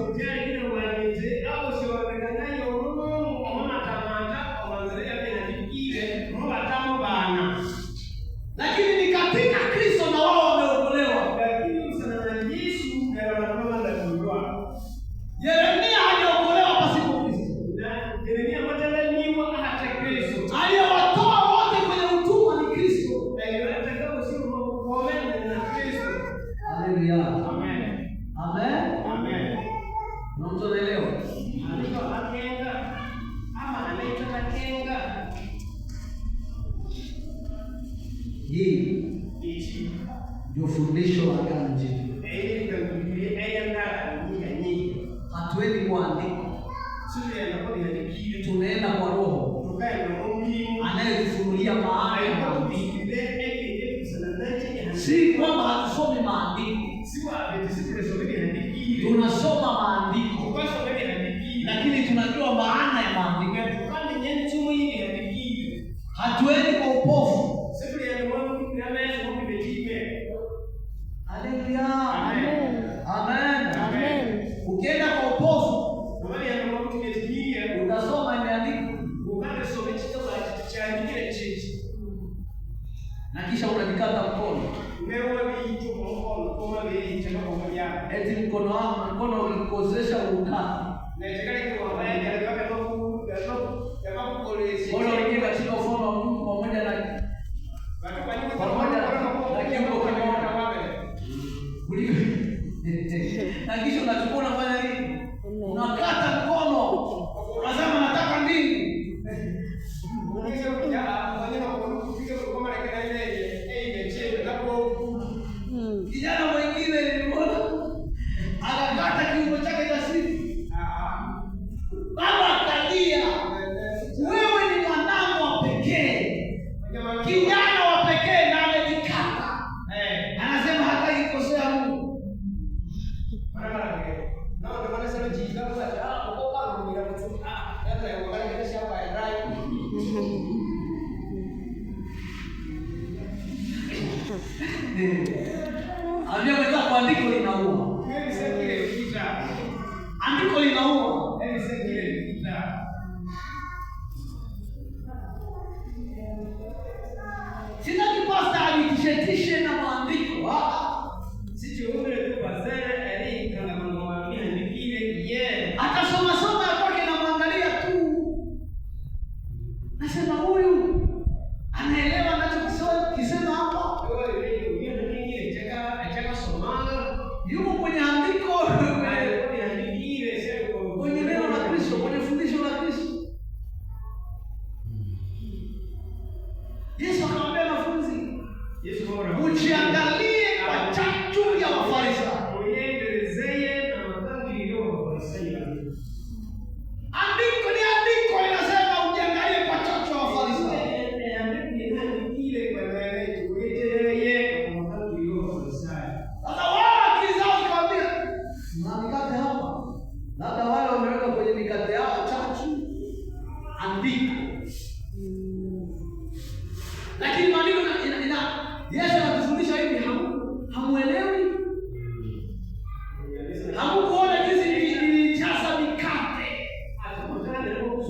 Lakini ni katika Kristo na wao wameokolewa. Yeremia hajaokolewa pasipo Kristo. Aliyewatoa wote kwenye utumwa ni Kristo. Haleluya. Amen. Na mtu anaelewa? Hii Ndio fundisho la Agano Jipya. Eyikangire eyandala nyiga nyiga. Hatuendi kwa andiko, Situyenda ko bihandikire. tunaenda kwa Roho Tukaenda omulimu anayetufunulia maana ya maandiko. ayikakubikire ebisana nakye. Si kwamba hatusomi maandiko, Siwabeti situlesoma ebihandikire. tunasoma maandiko, Tukasoma ebihandikire. lakini tunajua maana ya maandiko. Tukamenya entumu y'ebihandikire. Hatuendi kwa upofu. Situliyenda mwameso mukibekime. Haleluya, Amen. amen. Amen. Ukienda kwa upofu Omabiyenda mwakutubekiye. utasoma imeandikwa Ukandisoma ekitabo kyandikire kiki. na kisha unajikata mkono, Newe biyita omukono oba biyita nokomo byako. eti mkono wako, mkono ulikosesha ukata. Mbona uingie katika ufalme wa Mungu pamoja na kiungo kimoja na kisha unachukua unafanya nini? Unakata mkono, unasema nataka mbingu. Kijana mwingine nilimwona akakata kiungo chake cha siri, baba akalia, wewe ni mwanangu wa pekee, kijana wa pekee, na amejikata. Anasema hataki kukosea Mungu. Ambia mwenzako andiko linaua, andiko linaua. Sitaki pasta anitishetishe na maandiko. Ah, atasoma soma ya kwake na mwangalia tu, nasema huyu anaelewa anachokisema hapa, yuko kwenye andiko, kwenye neno la Kristo, kwenye fundisho la Kristo. Yesu akamwambia wanafunzi, ujiangalie kwa chachu ya Wafarisayo. Andiko ni andiko linasema ujiangalie kwa chachu ya Wafarisayo. Sasa wao akili zao zikawaambia, na mikate hapa, labda wale wameweka kwenye mikate yao chachu andiko, lakini maandiko ina Yesu anatufundisha hivi, hamuelewi, hamukuona jinsi nilijaza mikate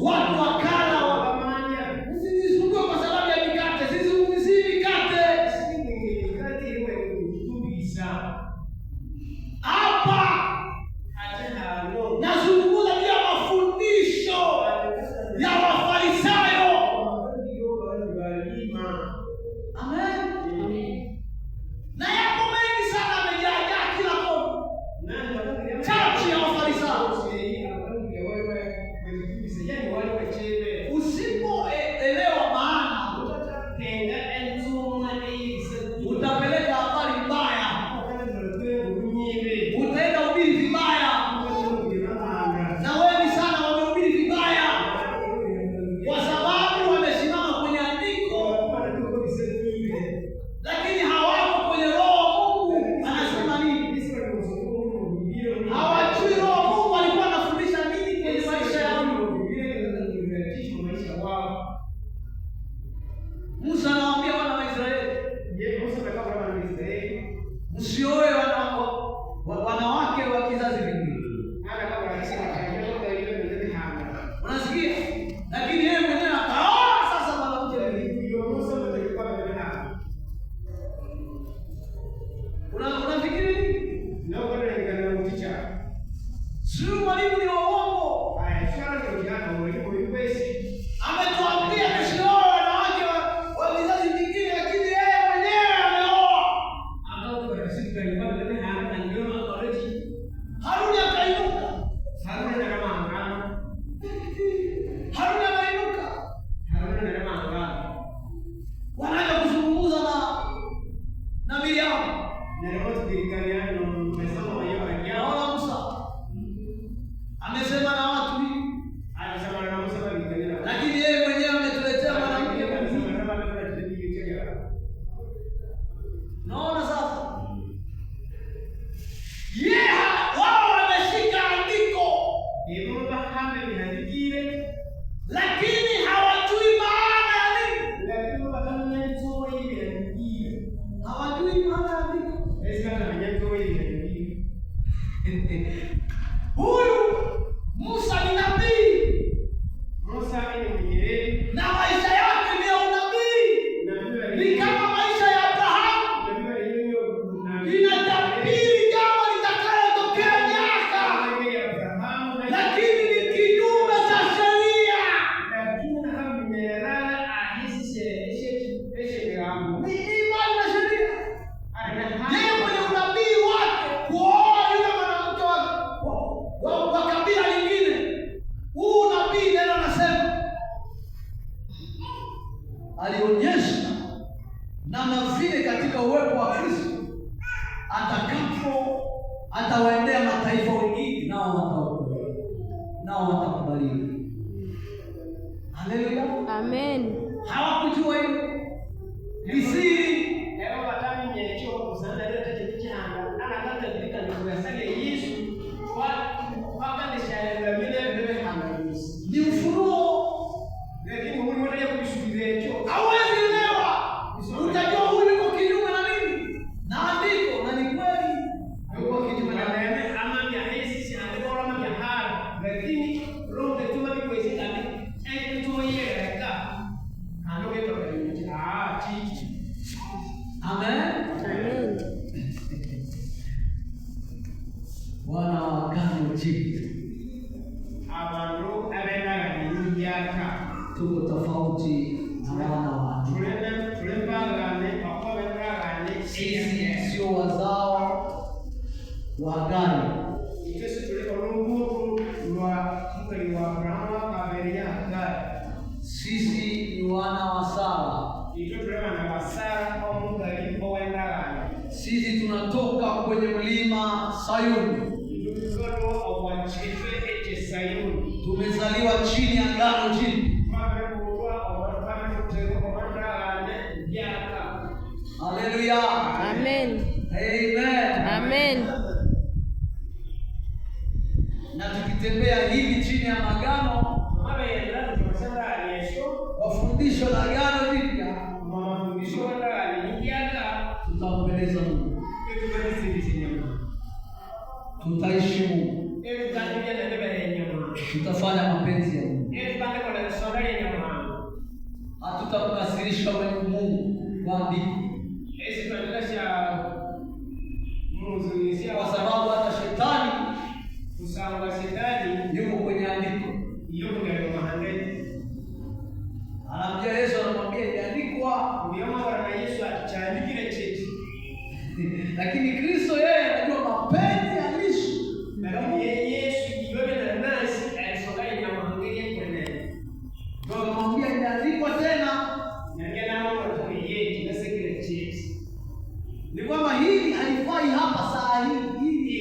watu wakala. Msijisumbue kwa sababu ya mikate, sizungumzii mikate hapa, nazungumza juu ya mafundisho ya Wafarisayo. Amen. Na yako mengi sana amejaajaa kila kona, chachu ya Wafarisayo. Usipoelewa maana utapeleka habari mbaya, utaenda ubiri vibaya, na wengi sana wamehubiri vibaya kwa sababu wamesimama kwenye andiko, lakini hawako kwenye Roho wa Mungu. Anasema nini? Hawajui Roho wa Mungu alikuwa anafundisha nini kwenye maisha yao. Musa anawaambia wana wa Israeli, msioe wanawake wa kizazi vingine. Unasikia? Lakini yeye mwenyewe akaoa sasa mwanamke mwingine. Unafikiri nini? Sio mwalimu ni wa uongo. Ametuambia tusioe wanawake wa vizazi vingine, lakini yeye mwenyewe ameoa. Haruni akainuka. Haruni anainuka. Wanaanza kuzungumza na Miriam. Naona Musa amesema na watu hivi, lakini yeye mwenyewe ametuletea mwanamke mwingine. Naona sasa yeye, wao wameshika andiko, lakini hawajui maana ya nini, hawajui maana ya andiko. Huyu Musa ni nabii na maisha yake ni ya unabii, ni kama maisha ya Abrahamu, inatabiri jambo litakayotokea miaka, lakini ni kinyume cha sheria, ni imani na sheria. Yeye kwenye unabii wake kuoa yule mwanamke wa kabila lingine, huu unabii neno anasema alionyesha namna vile katika uwepo wa Kristo atakapo atawaendea mataifa wengine, nao wataokolewa, nao watakubaliwa. Haleluya! Amen. Hawakujua hilo ni siri. Ni ufunuo. Hawezi elewa. Utajua huyu yuko kinyume na nini? Na andiko, na ni kweli. Yuko kinyume na Amen. Amen. Wana wa agano jipya Abantu abendagano tuko tofauti na wana wa andiko. Sisi sio wazao wa agano. Sisi ni wana wa Sara. Sisi tunatoka kwenye mlima Sayuni. Tumezaliwa chini ya agano jipya. Haleluya. Amen. Amen. Amen. Na tukitembea hivi chini ya magano kwa fundisho la agano jipya, tutampendeza Mungu, tutaishi Mungu, tutafanya mapenzi ya Mungu, hatutamkasirisha Mungu kwa andiko, kwa sababu hata shetani yuko kwenye andiko. Anamjia Yesu, anamwambia imeandikwa, lakini Kristo yeye anajua mapenzi halisi ya Mungu. Ndio akamwambia imeandikwa tena, ni kwamba hili halifai hapa saa hii. Hili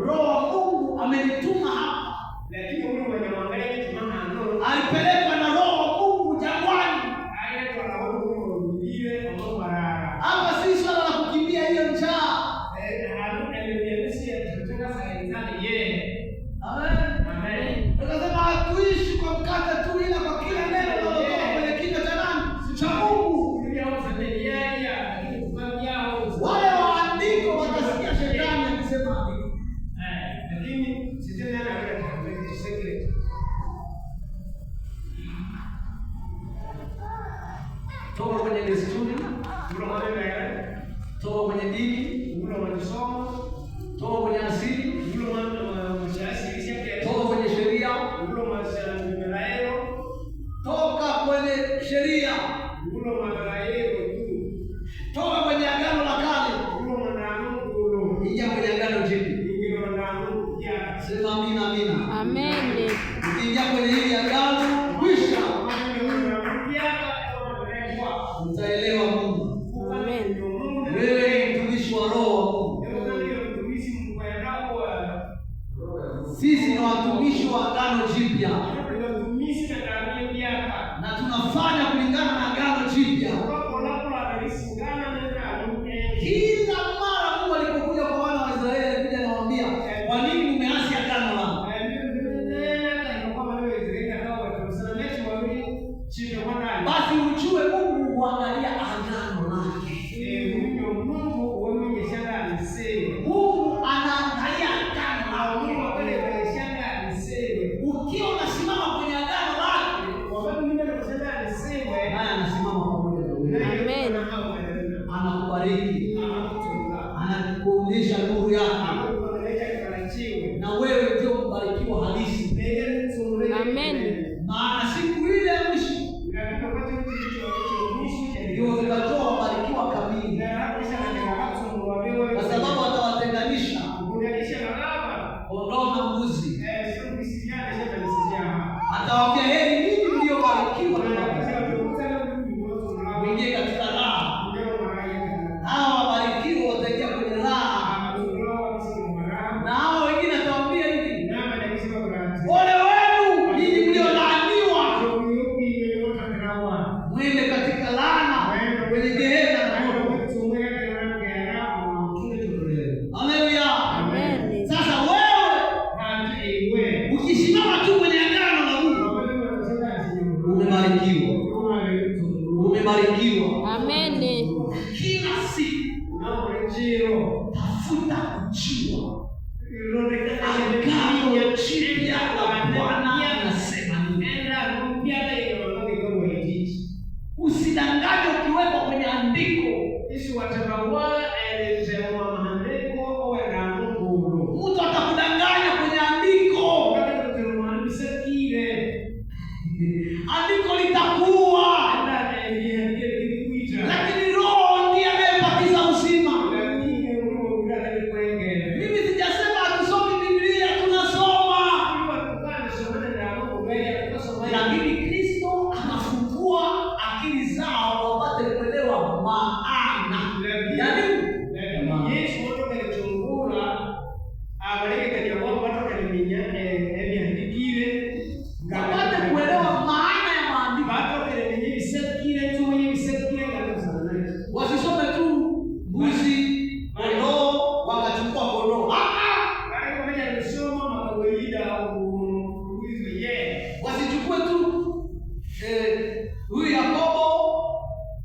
Roho wa Mungu amenituma hapa, alipelekwa na Roho wa Mungu jangwani. Hapa si swala la kukimbia hiyo njaa. Amen. Akasema hatuishi kwa mkate tu, ila kwa kila neno linalotoka kwenye kinywa cha nani? Cha Mungu. Wale waandiko watasikia shetani akisema andiko. Toka kwenye desturi, toka kwenye dini, toka kwenye asili, toka kwenye sheria, toka kwenye sheria, toka kwenye agano la kale, ingia kwenye agano jipya. Sema amina, amina. Amen. Ukiingia kwenye hili agano, kwisha, utaelewa Mungu. Amen. Wewe Watumishi wa agano jipya, na tunafanya kulingana na agano jipya. Kila mara Mungu alipokuja kwa wana wa Israeli alikuja anawaambia, kwa nini mmeasi agano langu? Basi ujue Mungu huangalia agano lake. Mungu anaangalia agano lake. Ukiwa unasimama kwenye agano lake, naye anasimama pamoja na wewe. Amen. Anakubariki, anakuonyesha nuru yake, na wewe ndio mbarikiwa halisi. Amen. Maana siku ile ya mwisho ndio utajua wabarikiwa kamili, kwa sababu atawatenganisha kondoo na mbuzi. Atawaambia, heri ninyi mliobarikiwa, mwingie katika raha. Hawa wabarikiwa wataingia kwenye raha, na hawa wengine atawaambia hivi, ole wenu ninyi mliolaaniwa, mwende katika laana, kwenye gehena na moto. Haleluya! Amen. Sasa wewe ukisimama tu kwenye agano la Mungu umebarikiwa, umebarikiwa. Amen. Kila siku tafuta kujua agano jipya la Bwana linasema nini. Usidanganywe ukiwekwa kwenye andiko. Mtu atakudanganya kwenye andiko, andiko litakuwa, lakini Roho ndiye anayebatiza uzima. Mimi sijasema hatusomi Biblia, tunasoma, lakini Kristo anafungua akili zao wapate kuelewa maana ya nini. Wapate kuelewa maana ya maandiko, wasisome tu mbuzi, kondoo, wakachukua kondoo. Ah, ah! Wasichukue tu huyu Yakobo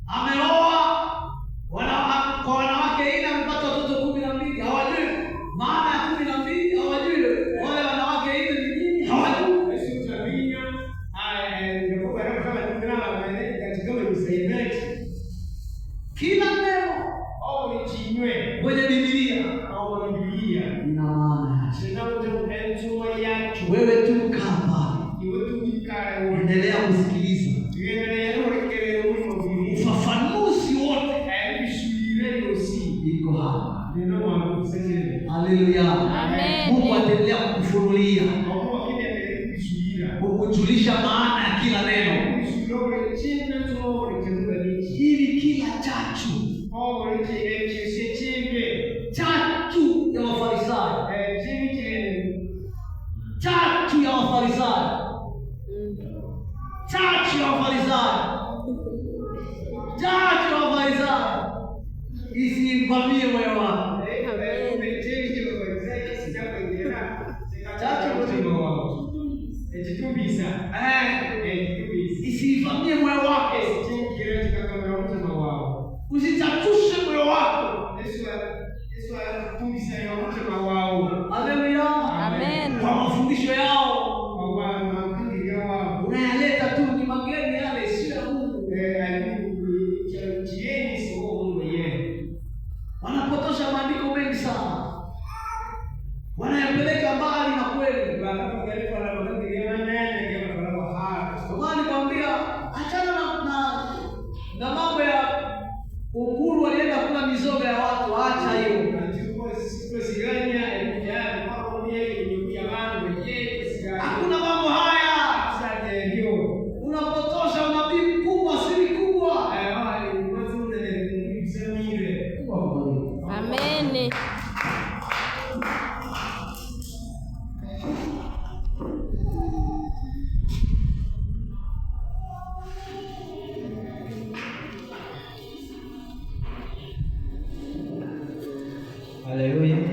ameoa kwa wanawake nne amepata watoto 12. Hawajui maana ya 12, hawajui wale wanawake nne ni nini, hawajui. Kila neno kwenye Biblia ina maana yake. Wewe tu kaa pale, endelea kusikiliza ufafanuzi wote iko hapa. Haleluya! Amen. Mungu ataendelea kukufunulia, kukujulisha maana ya kila neno, ili kila chachu chachu ya Wafarisayo, chachu ya Wafarisayo, chachu ya Wafarisayo, chachu ya Wafarisayo isiivamie moyo wako. Isiivamie moyo wako, usichachushe moyo wako. Haleluya! Amen. Kwa mafundisho yao unayaleta tu ni mageni yale, sio ya Mungu. Wanapotosha maandiko mengi sana, wanayapeleka mbali na kweli. Ndio maana nikwambia, achana na mambo ya kunguru walienda kula mizoga ya watu, acha hiyo. Hakuna mambo haya, unapotosha unabii mkubwa, siri kubwa. Mungu akubariki. Amen. Haleluya.